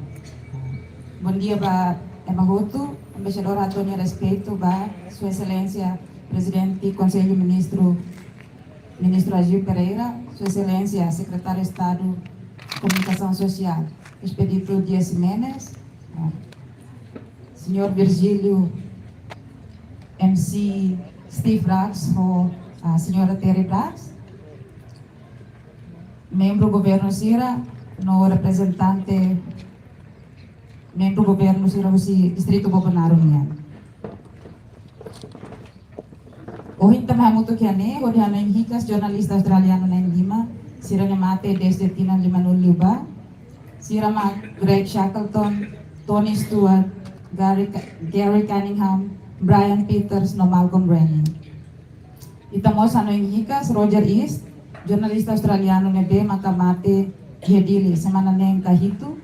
Bondia ba ema hotu. Embaixadór hato'o nia respeitu ba Sua Exelénsia Prezidente Konsellu Ministru, Ministru Agio Pereira, Sua Exelénsia Sekretáriu Estadu Komunikasaun Sosiál Expedito Dias Ximenes, ah, Señór Virgílio M C Steve Braggs ho, ah, Señora Terry Braggs, membru governu sira no reprezentante membru governu sira husi Distritu Bobonaro nian. Ohin ita mai hamutuk iha ne'e hodi hanoin hikas jornalista australianu na'in-lima sira-nia mate dezde tinan lima-nulu liubá. Sira mak Greg Shackleton, Tony Stewart, Gary, Gary Cunningham, Brian Peters no Malcolm Rennie. Ita mós hanoin hikas Roger East, jornalista australianu ne'ebé maka mate iha Dili semana neen ka hitu,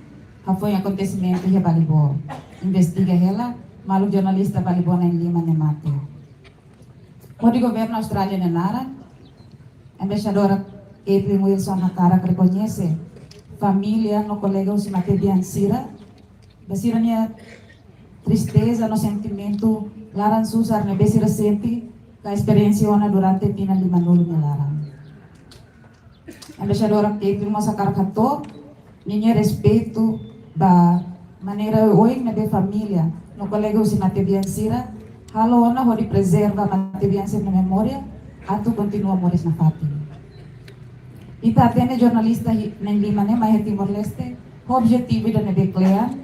hafoin akontesimentu iha Balibo. Investiga hela, maluk jornalista Balibo na'in-lima ne'e mate. Hodi governu Austrália nia naran, Embaixadora Caitlin Wilson hakarak rekoñese família no kolega husi matebian sira ba sira-nia tristeza no sentimentu laran susar ne'ebé sira sente ka esperiénsia ona durante tinan lima-nulu nia laran. Embaixadora Caitlin mós hakarak hato'o ninia respeitu ba maneira oioin ne'ebé família no kolega husi matebian sira halo ona hodi prezerva matebian sira-nia memória atu kontinua moris nafatin. Ita hatene jornalista hi-, na'in-lima ne'e mai iha Timor-Leste ho objetivu ida ne'ebé kle'an,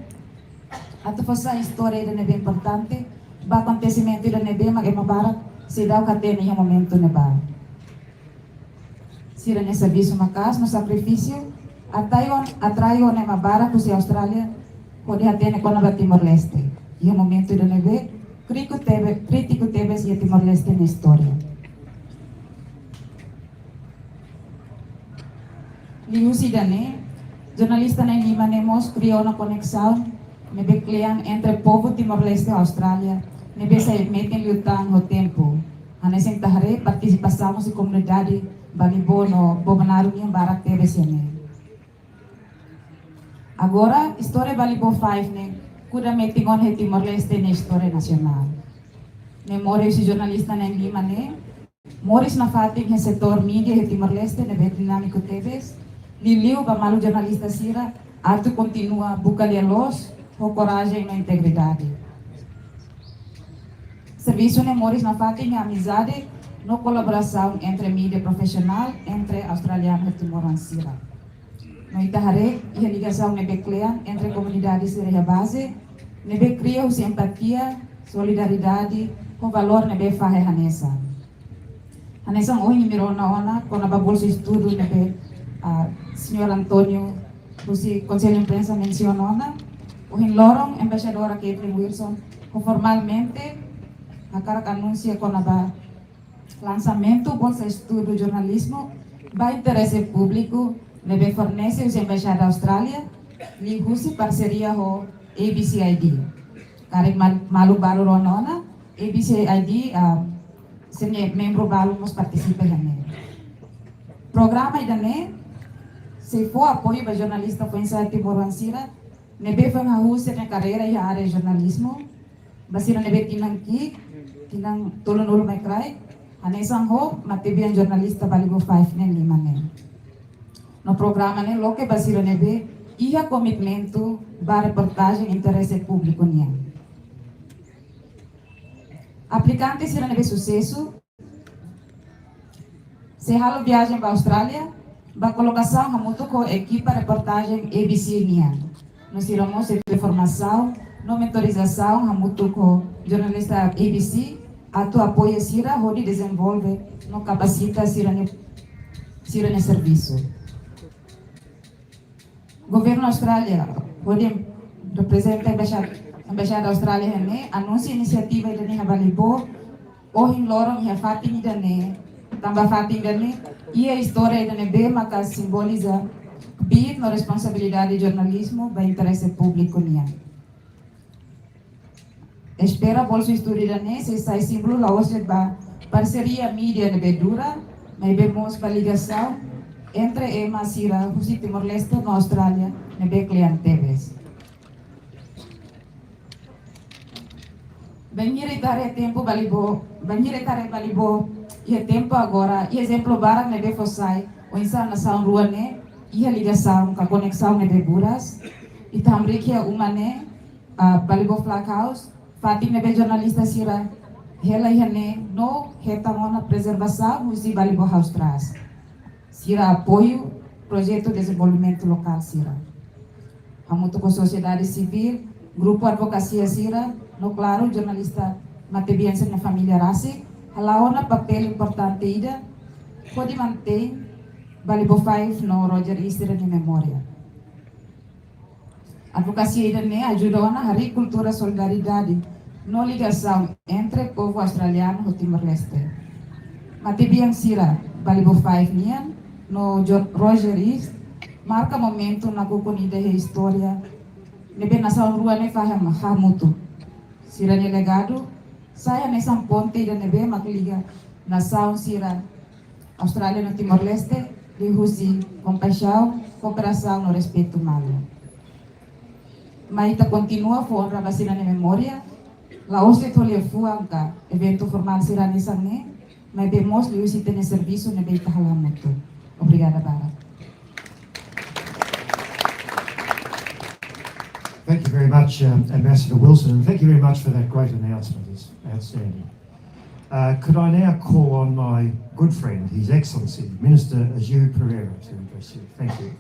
atu fó sai istória ida ne'ebé importante ba akontesimentu ida ne'ebé mak ema barak seidauk hatene iha momentu ne'ebá. Sira-nia servisu maka'as no sakrifísiu atrai ona, atrai ona ema barak husi Austrália hodi hatene kona-ba Timor-Leste iha momentu ida ne'ebé krítiku tebe-, krítiku tebes iha Timor-Leste nia istória. Liuhusi ida-ne'e, jornalista na'in-lima ne'e mós kria ona koneksaun ne'ebé kle'an entre povu Timor-Leste ho Austrália ne'ebé sai metin liután ho tempu. Hanesan ita haree partisipasaun husi komunidade Balibo no Bobonaro nian barak tebes iha ne'e. Agora, istória Balibo Five ne'e kuda metin ona iha Timor-Leste nia istória nasionál. Memória husi jornalista na'in-lima ne'e moris nafatin iha setór mídia iha Timor-Leste ne'ebé dinámiku tebes, liuliu ba maluk jornalista sira atu kontinua buka lia-loos ho korajen no integridade. Servisu ne'e moris nafatin iha amizade no kolaborasaun entre mídia profisionál entre australianu ho timoroan sira. No ita haree iha ligasaun ne'ebé kle'an entre komunidade sira iha baze, ne'ebé kria husi empatia, solidariedade ho valór ne'ebé fahe hanesan. Hanesan ohin imi rona ona kona-ba bolsu estudu ne'ebé, ah, Señór António husi Konsellu Imprensa mensiona ona, ohin loron Embaixadora Caitlin Wilson ho formalmente hakarak anunsia kona-ba lansamentu bolsa estudu jornalizmu ba interese públiku ne'ebé fornese husi Embaixada Austrália liuhusi parseria ho A B C I D. Karik mal-, maluk balu rona ona, A B C I D, ah, sira-nia membru balu mós partisipa iha ne'e. Programa ida-ne'e sei fó apoiu ba jornalista foin-sa'e timoroan sira ne'ebé foin hahú sira-nia karreira iha área jornalizmu, ba sira ne'ebé tinan ki'ik, tinan tolunulu mai kraik, hanesan ho matebian jornalista Balibo Five nian lima ne'e. No programa ne'e loke ba sira ne'ebé iha komitmentu ba reportajen interese públiku nian. Aplikante sira ne'ebé susesu sei halo viajen ba Austrália, ba kolokasaun hamutuk ho ekipa reportajen A B C nian. No sira mós sei tuir formasaun no mentorizasaun hamutuk ho jornalista A B C, atu apoia sira hodi dezenvolve no kapasita sira-nia, sira-nia servisu. Governu Austrália, hodi reprezenta embaixada, embaixada Austrália iha ne'e, anunsia inisiativa ida-ne'e iha Balibo, ohin loron iha fatin ida-ne'e, tanba fatin ida-ne'e iha istória ida ne'ebé maka simboliza kbiit no responsabilidade jornalizmu ba interese públiku nian. Espera bolsu estudu ida-ne'e sei sai símbolu la'ós de'it ba parseria mídia ne'ebé dura, maibé mós ba ligasaun entre ema sira husi Timor-Leste no Austrália ne'ebé kle'an tebes. Bainhira ita haree tempu Balibo, bainhira ita haree Balibo iha tempu agora, iha ezemplu barak ne'ebé fó sai, oinsá nasaun rua ne'e iha ligasaun ka koneksaun ne'ebé buras. Ita hamriik iha uma ne'e, ah, Balibo Flag House, fatin ne'ebé jornalista sira hela iha ne'e no hetan ona prezervasaun husi Balibo House Trust sira apoiu projetu dezenvolvimentu lokál sira. Hamutuk ho sosiedade sivíl, grupu advokasia sira, no klaru, jornalista matebian sira-nia família rasik, hala'o ona papél importante ida hodi mantein Balibo Five no Roger East sira-nia memória. Advokasia ida-ne'e ajuda ona harii kultura solidariedade no ligasaun entre povu australianu ho Timor-Leste. Matebian sira Balibo Five nian no Jo-, Roger East marka momentu nakukun ida iha istória ne'ebé nasaun rua ne'e fahe hamutuk. Sira-nia legadu sai hanesan ponte ida ne'ebé mak liga nasaun sira Austrália no Timor-Leste liuhusi kompaixaun, kooperasaun no respeitu malu. Mai ita kontinua fó onra ba sira-nia memória, la'ós de'it ho liafuan ka eventu formál sira hanesan ne'e, maibé mós liuhusi ita-nia servisu ne'ebé ita halo hamutuk. Obrigada barak. Thank you very much, um, Ambassador Wilson, and thank you very much for that great announcement. It's outstanding. Uh, could I now call on my good friend, His Excellency Minister Agiu Pereira, to address you. Thank you.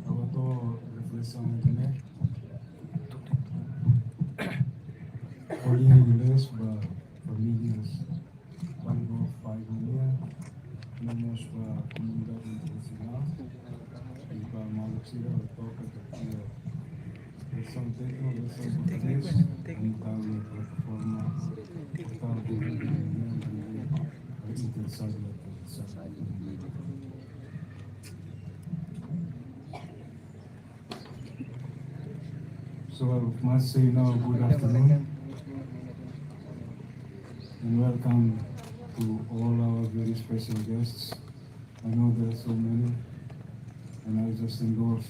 Ha'u hato'o reflesaun ida-ne'e. Ha'u-nia inglés ba família Balibo Five nian. So I must say now, good afternoon and welcome to all our very special guests. I know there are so many, and I just endorse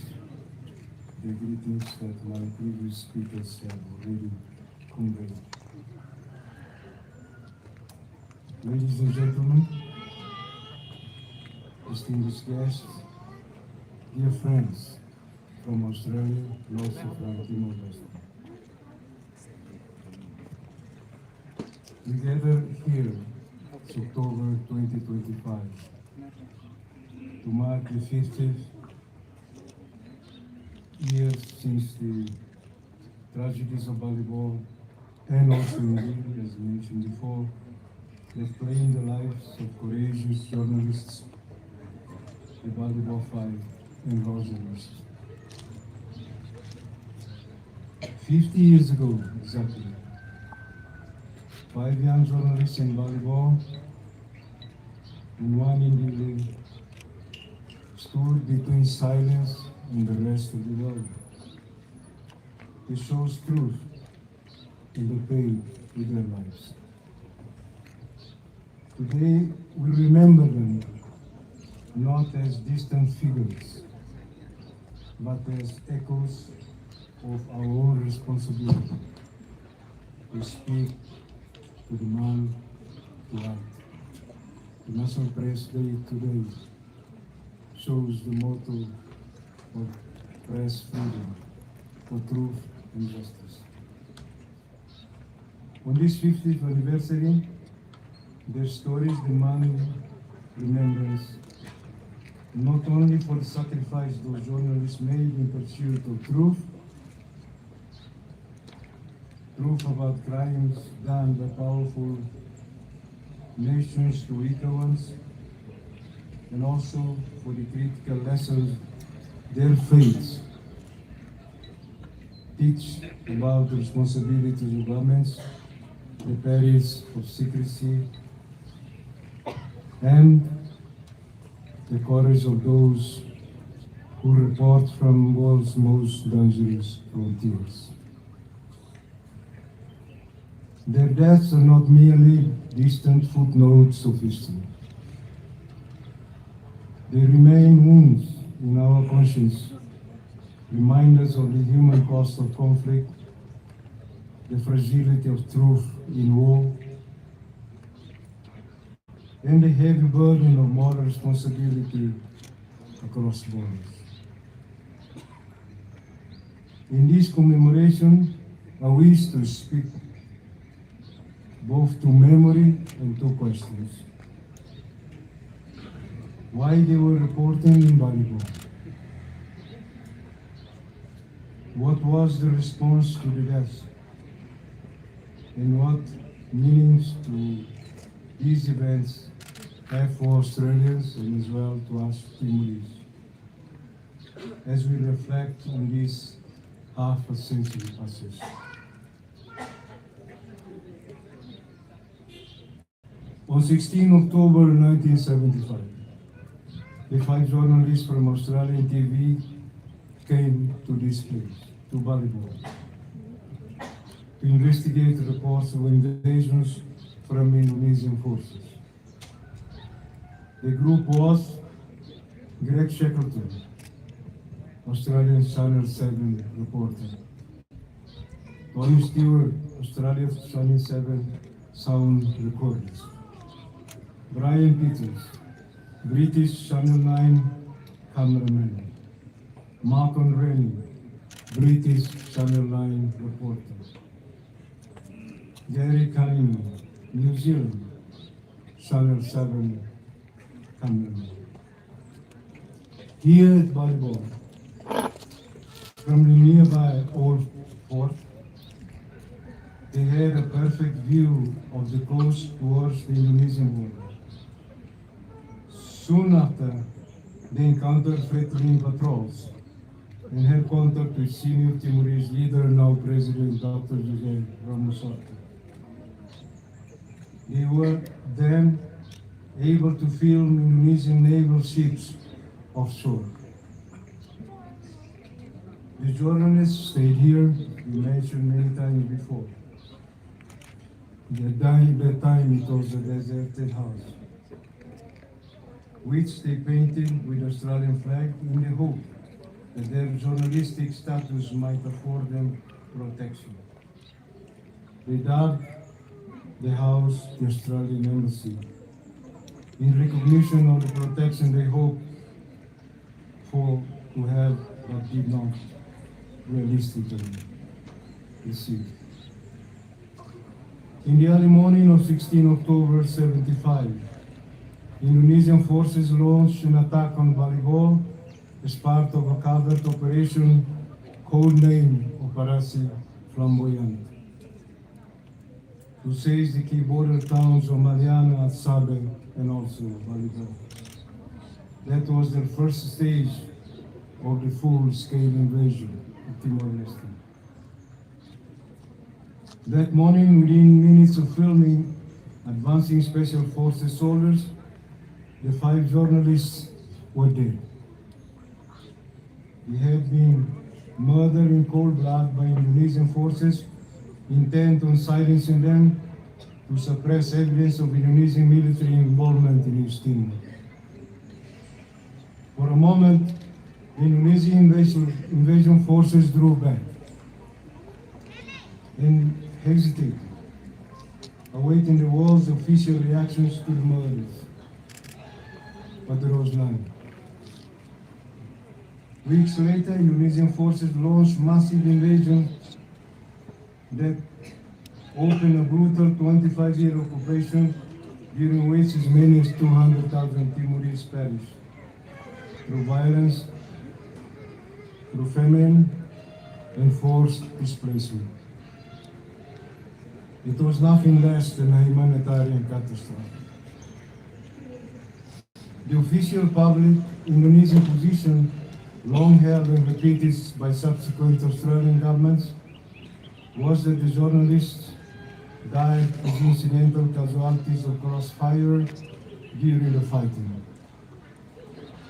the greetings that my previous speakers have already conveyed. Ladies and gentlemen, distinguished guests, dear friends from Australia and also from Timor-Leste. We gather here this October twenty twenty-five to mark the fiftieth year since the tragedies of Balibo and also in Dili, as mentioned before, that claimed the lives of courageous journalists, the Balibo Five and Rosa List. Fifty years ago, exactly, five young journalists in Balibo and one in Dili stood between silence and the rest of the world. They chose truth in the pain with their lives. Today, we remember them not as distant figures, but as echoes of our own responsibility to speak, to demand, to act. The National Press Day today shows the motto of press freedom for truth and justice. On this fiftieth anniversary, their stories demand remembrance, not only for the sacrifice those journalists made in pursuit of truth, truth about crimes done by powerful nations to weaker ones, and also for the critical lessons their fates teach about the responsibilities of governments, the perils of secrecy, and the courage of those who report from world's most dangerous frontiers. Their deaths are not merely distant footnotes of history. They remain wounds in our conscience, reminders of the human cost of conflict, the fragility of truth in war, and the heavy burden of moral responsibility across borders. In this commemoration, I wish to speak both to memory and to questions. Why they were reporting in Balibo? What was the response to the deaths? And what meanings do these events have for Australians and as well to us Timorese as we reflect on this half a century passes? On sixteen October nineteen seventy-five, the five journalists from Australian T V came to this place, to Balibo, to investigate reports of invasions from Indonesian forces. The group was Greg Shackleton, Australian Channel seven reporter, Tony Stewart, Australia Channel seven sound recordist, Brian Peters, British Channel nine cameraman, Malcolm Rennie, British Channel nine reporter, Gary Cunningham, New Zealand Channel seven cameraman. Here at Balibo, from the nearby old fort, they had a perfect view of the coast towards the Indonesian border. Soon after, they encountered Fretilin patrols and had contact with senior Timorese leader, now President Doctor José Ramos Horta. They were then able to film Indonesian naval ships offshore. The journalists stayed here, we mentioned many times before. That time, that time it was a deserted house, which they painted with Australian flag in the hope that their journalistic status might afford them protection. They dubbed the house the Australian embassy in recognition of the protection they hoped for to have but did not realistically receive. In the early morning of sixteen October seventy-five, Indonesian forces launched an attack on Balibor as part of a covert operation codenamed Operasi Flamboyant, to seize the key border towns of Maliana, Sabe, and also Balibor. That was the first stage of the full-scale invasion of Timor-Leste. That morning, within minutes of filming advancing special forces soldiers, the five journalists were dead. They had been murdered in cold blood by Indonesian forces, intent on silencing them to suppress evidence of Indonesian military involvement in East Timor. For a moment, the Indonesian invasion, invasion forces drew back and hesitated, awaiting the world's official reactions to the murders. But there was none. Weeks later, Indonesian forces launched massive invasion that opened a brutal twenty-five-year occupation, during which as many as two hundred thousand Timorese perished through violence, through famine, and forced displacement. It was nothing less than a humanitarian catastrophe. The official public Indonesian position, long held and repeated by subsequent Australian governments, was that the journalists died as incidental casualties of crossfire during the fighting.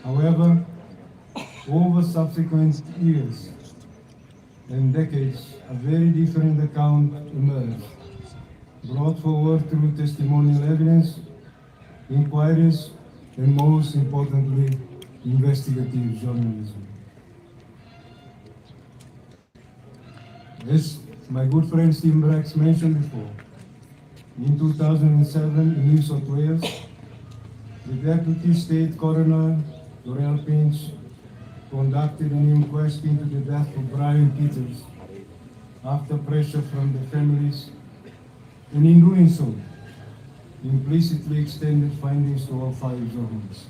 However, over subsequent years and decades, a very different account emerged, brought forward through testimonial evidence, inquiries, and most importantly, investigative journalism. As my good friend Steve Bracks mentioned before, in two thousand seven in New South Wales, the Deputy State Coroner, Dorelle Pinch, conducted an inquest into the death of Brian Peters after pressure from the families, and in doing so, implicitly extended findings to all five journalists.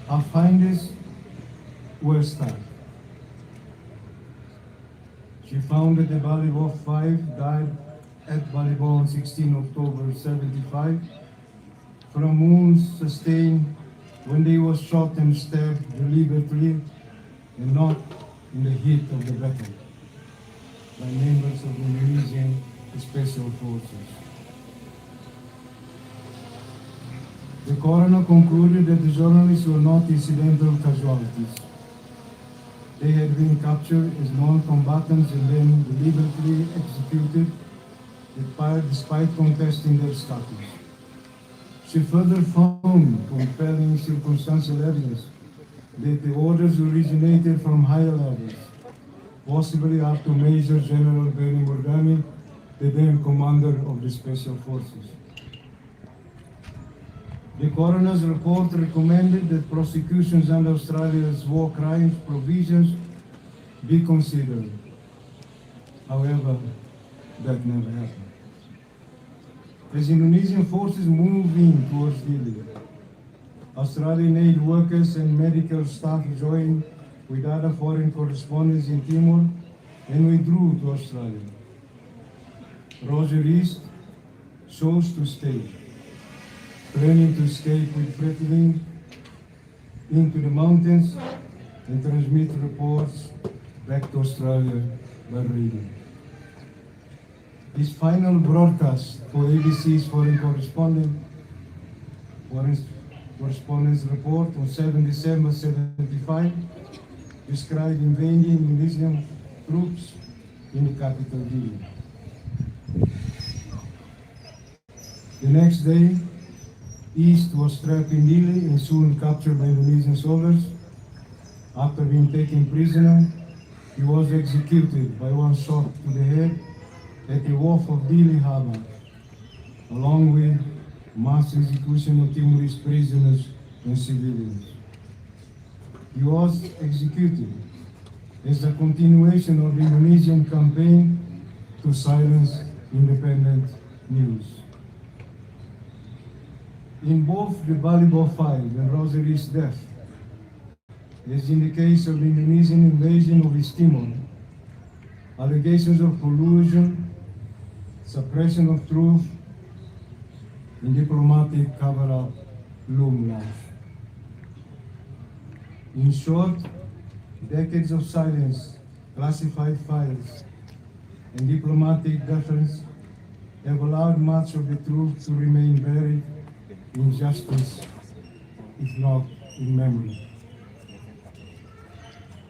Her findings were stark. She found that the Balibor Five died at Balibor on sixteen October seventy-five from wounds sustained when they were shot and stabbed deliberately and not in the heat of the battle by members of the Indonesian Special Forces. The coroner concluded that the journalists were not incidental casualties. They had been captured as non-combatants and then deliberately executed, despite, despite contesting their status. She further found compelling circumstantial evidence that the orders originated from higher levels, possibly up to Major General Benny Murgani, the then commander of the Special Forces. The coroner's report recommended that prosecutions under Australia's war crimes provisions be considered. However, that never happened. As Indonesian forces moved in towards Dili, Australian aid workers and medical staff joined with other foreign correspondents in Timor and withdrew to Australia. Roger East chose to stay, planning to escape with Fretilin into the mountains and transmit reports back to Australia by radio. His final broadcast for A B C's foreign correspondent, foreign correspondence report on seven December seventy-five, described invading Indonesian troops in the capital Dili. The next day, East was trapped in Dili and soon captured by Indonesian soldiers. After being taken prisoner, he was executed by one shot to the head at the wharf of Dili Harbour, along with mass execution of Timorese prisoners and civilians. He was executed as a continuation of the Indonesian campaign to silence independent news. In both the Balibo five and Roger East's death, as in the case of the Indonesian invasion of East Timor, allegations of collusion, suppression of truth, and diplomatic cover-up loom large. In short, decades of silence, classified files, and diplomatic deference have allowed much of the truth to remain buried in justice, if not in memory.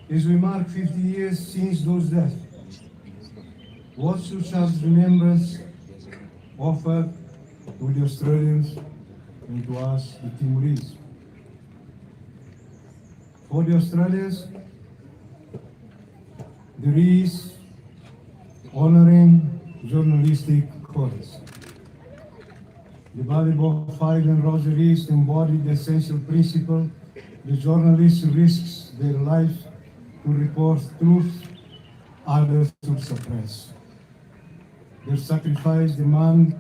As we mark fifty years since those deaths, what should such remembrance offer to the Australians and to us, the Timorese? For the Australians, there is honoring journalistic courage. The Balibo five and Roger East embody the essential principle: the journalist risks their lives to report truth others should suppress. Their sacrifice demand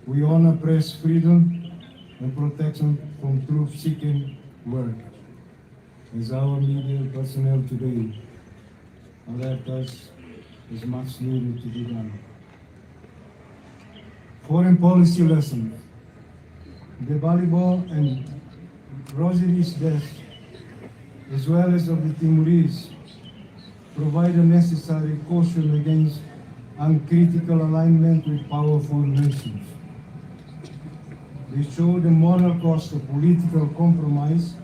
we honor press freedom and protection from truth-seeking work, as our media personnel today alert us is much needed to be done. Foreign policy lessons. The Balibo and Roger East death, as well as of the Timorese, provide a necessary caution against uncritical alignment with powerful nations. They show the moral cost of political compromise,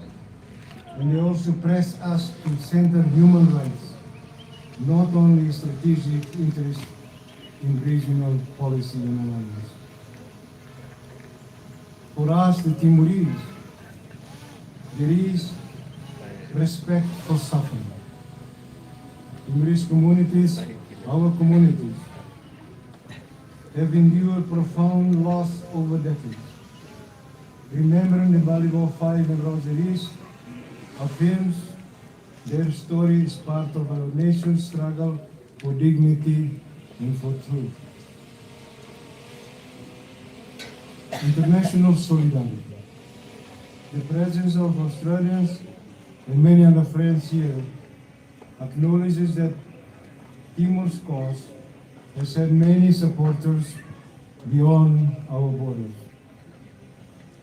and they also press us to center human rights, not only strategic interests in regional policy and alliance. For us, the Timorese, there is respect for suffering. Timorese communities, our communities, have endured profound loss over decades. Remembering the Balibo five and Roger East affirms their story is part of our nation's struggle for dignity and for truth. International solidarity. The presence of Australians and many other friends here acknowledges that Timor's cause has had many supporters beyond our borders.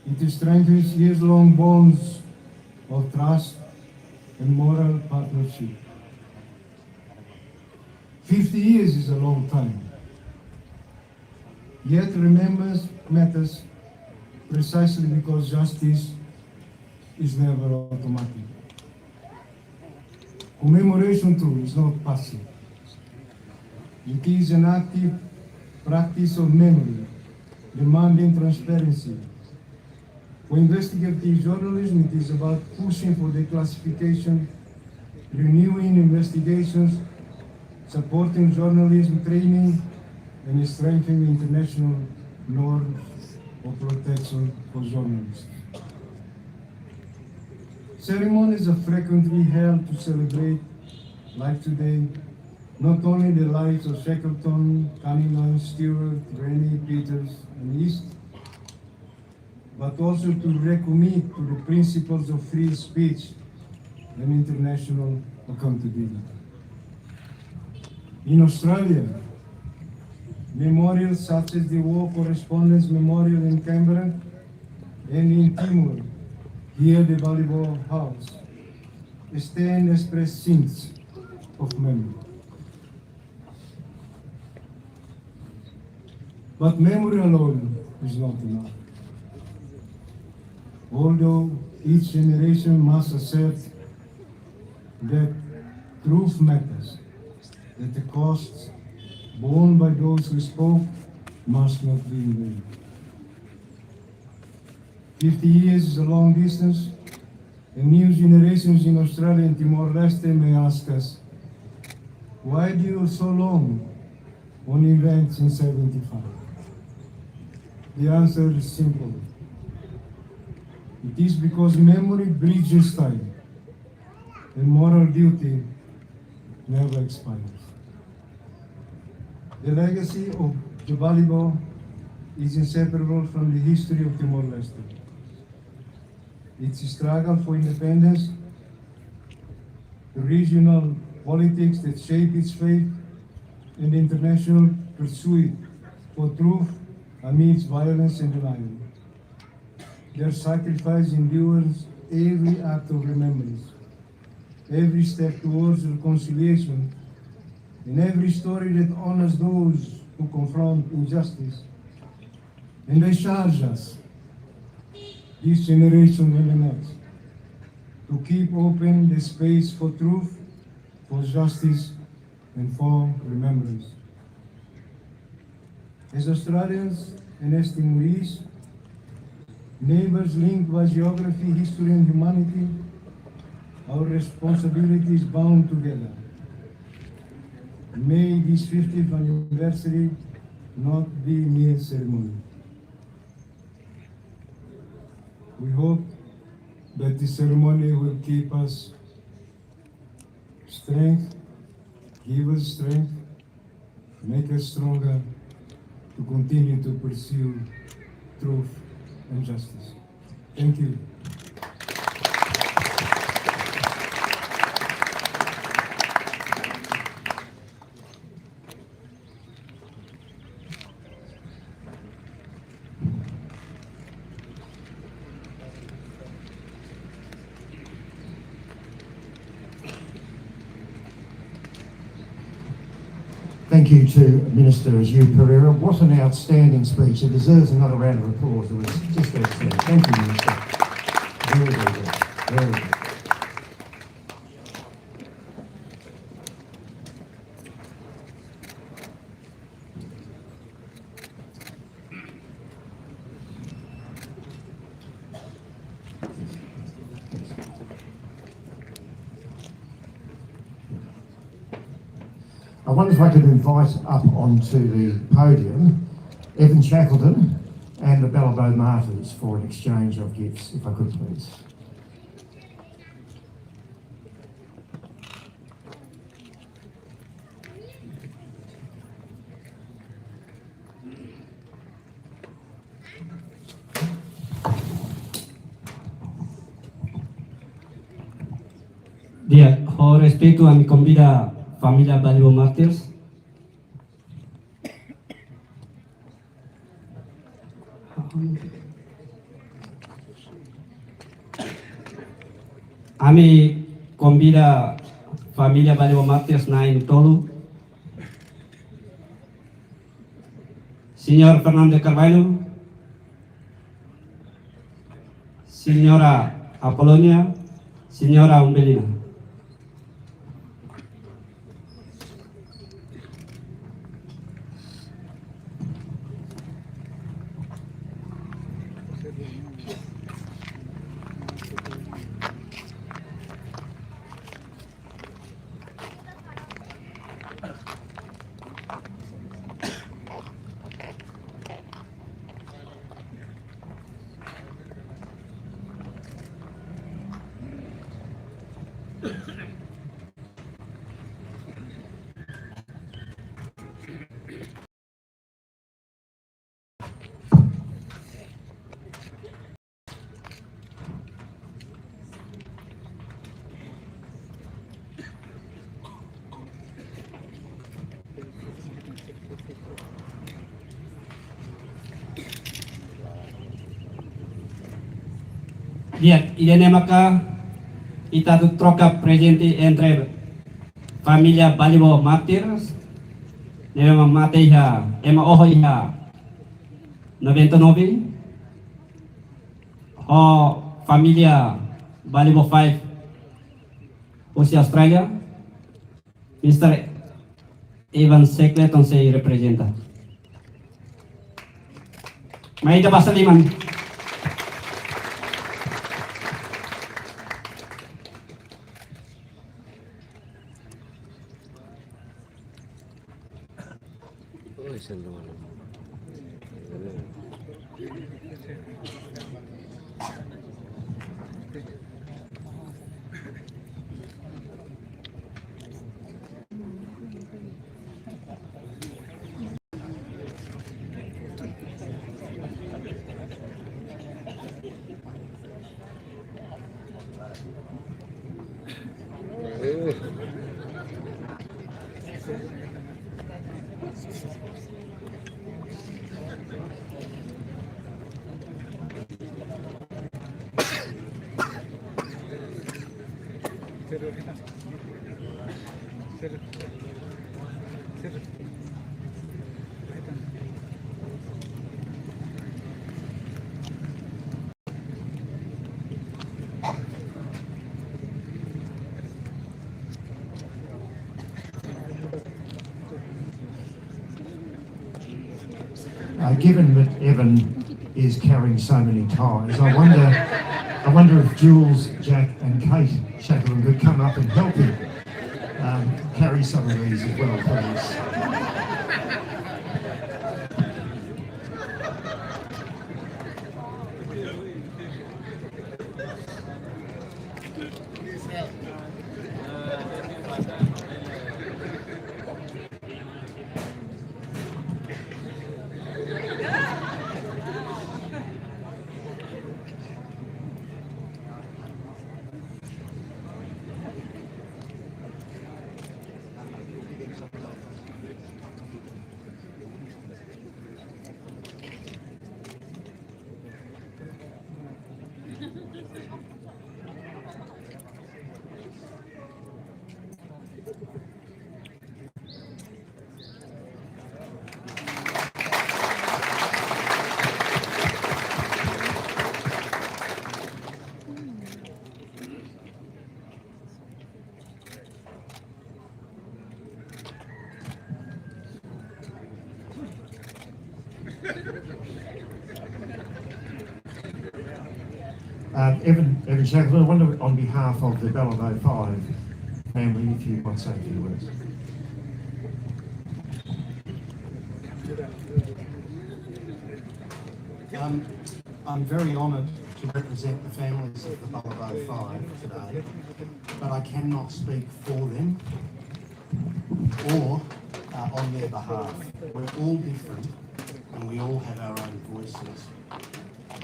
It strengthens years-long bonds of trust and moral partnership. Fifty years is a long time. Yet remembrance matters precisely because justice is never automatic. Commemoration too is not passive. It is an active practice of memory, demanding transparency. For investigative journalism, it is about pushing for declassification, renewing investigations, supporting journalism training, and strengthening international norms of protection for journalists. Ceremonies are frequently held to celebrate, like today, not only the lives of Shackleton, Cunningham, Stewart, Rennie, Peters, and East, but also to recommit to the principles of free speech and international accountability. In Australia, memorials such as the War Correspondents' Memorial in Canberra and in Timor, here the Balibo House, stand as precincts of memory. But memory alone is not enough. Although each generation must accept that Truth matters, that the costs borne by those who spoke must not be in vain. Fifty years is a long distance, and new generations in Australia and Timor-Leste may ask us, "Why dwell so long on events in seventy-five?" The answer is simple. It is because memory bridges time, and moral duty never expires. The legacy of Jabalibo is inseparable from the history of Timor-Leste. Its struggle for independence, the regional politics that shaped its fate, and the international pursuit for truth amidst violence and denial. Their sacrifice endures every act of remembrance, every step towards reconciliation, and every story that honors those who confront injustice. And they charge us, this generation and the next, to keep open the space for truth, for justice, and for remembrance. As Australians and as Timorese, neighbors linked by geography, history, and humanity, our responsibility is bound together. May this fiftieth anniversary not be mere ceremony. We hope that this ceremony will keep us strength, give us strength, make us stronger to continue to pursue truth and justice. Thank you. Thank you to Minister Gil Pereira. What an outstanding speech. It deserves another round of applause. It was just outstanding. Thank you, Minister. Very, very good. Very good. I wonder if I could invite up onto the podium Evan Shackleton and the Balibo Martyrs for an exchange of gifts, if I could please. Di'ak, ho respeitu ami konvida família Balibo Martyrs. Ami konvida família Balibo Martyrs na'in tolu. Señór Fernando de Carvalho, Señora Apolonia, Señora Umbelina. Di'ak, ida-ne'e maka ita atu troka prezente entre família Balibo Martyrs, ne'ebé ema mate iha, ema oho iha noventa e nove, ho família Balibo Five husi Austrália, Mister Evan Shackleton sei reprezenta. Mai ita basa liman. Uh, given that Evan is carrying so many ties, I wonder, I wonder if Jules, Jack, and Kate Shackleton could come up and help him, um, carry some of these as well, please. Uh, Evan, Evan Shackleton, I wonder on behalf of the Ballaboo Five family if you might say a few words. Um, I'm very honoured to represent the families of the Ballaboo Five today, but I cannot speak for them or, uh, on their behalf. We're all different and we all have our own voices.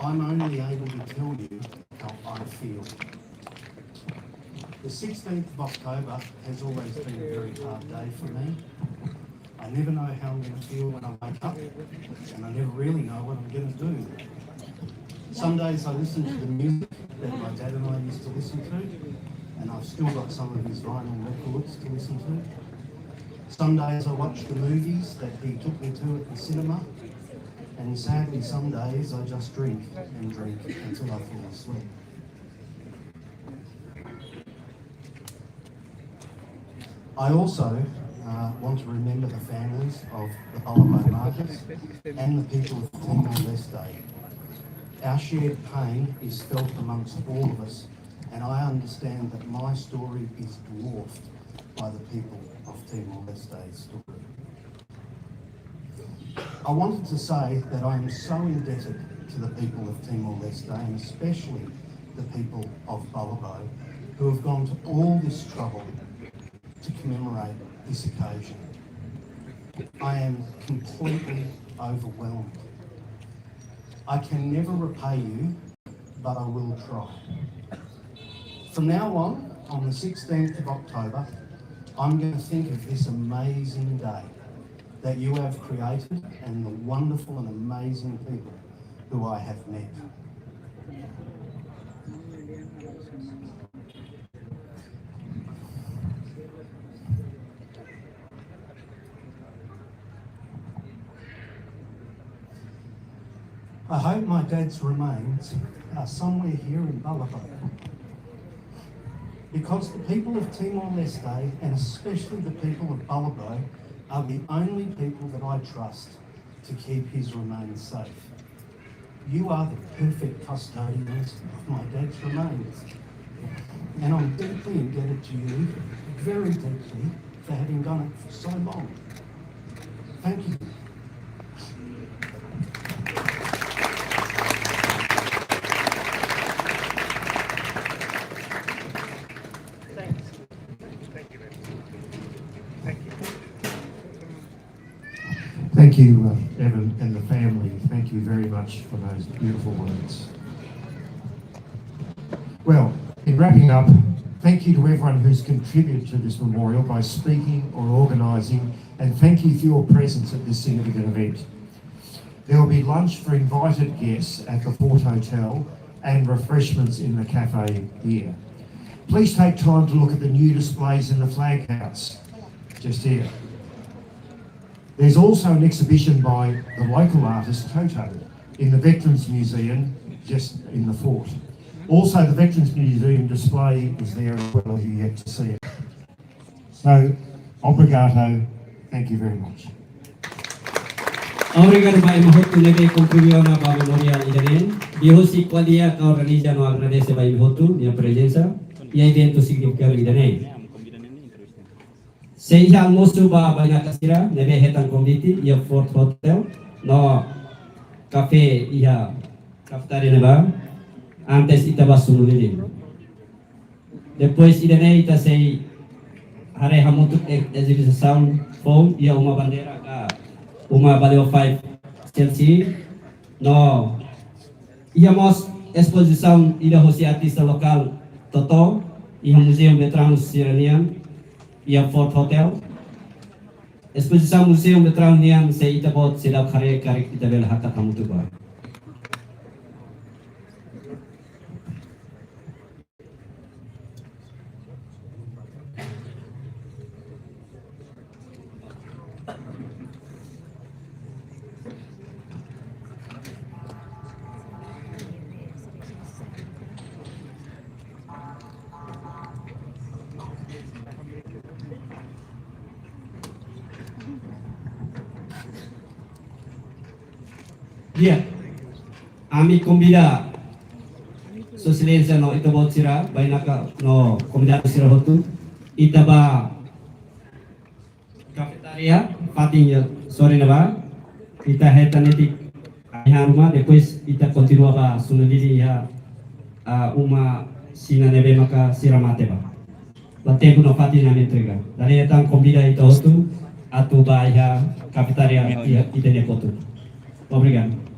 I'm only able to tell you how I feel. The sixteenth of October has always been a very hard day for me. I never know how I'm gonna feel when I wake up, and I never really know what I'm gonna do. Some days I listen to the music that my dad and I used to listen to, and I've still got some of his vinyl records to listen to. Some days I watch the movies that he took me to at the cinema, and sadly some days I just drink and drink until I fall asleep. I also, uh, want to remember the families of the Ballaboo Marcus and the people of Timor-Leste. Our shared pain is felt amongst all of us, and I understand that my story is dwarfed by the people of Timor-Leste's story. I wanted to say that I am so indebted to the people of Timor-Leste, and especially the people of Ballaboo, who have gone to all this trouble to commemorate this occasion. I am completely overwhelmed. I can never repay you, but I will try. From now on, on the sixteenth of October, I'm gonna think of this amazing day that you have created and the wonderful and amazing people who I have met. I hope my dad's remains are somewhere here in Ballaboo. Because the people of Timor-Leste, and especially the people of Balibo, are the only people that I trust to keep his remains safe. You are the perfect custodians of my dad's remains, and I'm deeply indebted to you, very deeply, for having done it for so long. Thank you. Thank you, uh, Evan and the family. Thank you very much for those beautiful words. Well, in wrapping up, thank you to everyone who's contributed to this memorial by speaking or organising, and thank you for your presence at this significant event. There will be lunch for invited guests at the Fort Hotel and refreshments in the cafe here. Please take time to look at the new displays in the flag house, just here. There's also an exhibition by the local artist Toto in the Veterans Museum, just in the fort. Also, the Veterans Museum display is there as well if you get to see it. So, obrigado. Thank you very much. Obrigadu ba ema hotu ne'ebé kontribui ona ba memorial ida-ne'e. Liuhusi ko'alia ka organiza no agradese ba ema hotu nia prezensa iha eventu signifikadu ida-ne'e. Sei iha almosu ba bainaka sira ne'ebé hetan konvite iha Fort Hotel no kafé iha kafetária ne'ebá antes ita bá sunu lilin. Depois ida-ne'e ita sei haree hamutuk e-, exibisaun foun iha Uma Bandeira ka Uma Balibo Five Chelsea. No iha mós espozisaun ida hosi artista lokál Toto iha Muzeu Veteranu sira-nian iha Fort Hotel. Espozisaun Muzeu Veteranu nian se ita-boot seidauk haree karik ita bele hakat hamutuk ba. Di'ak, ami konvida Sua Exelénsia no ita-boot sira, bainaka no konvidadu sira hotu, ita bá kafetária, fatin iha sorin ne'ebá, ita hetan netik ai-han ruma, depois ita kontinua bá sunu lilin iha, ah, uma sira ne'ebé maka sira mate bá. Ba tempu no fatin ami entrega. Dala ida tan konvida ita hotu atu bá iha kafetária iha ita-nia kotuk. Obrigadu.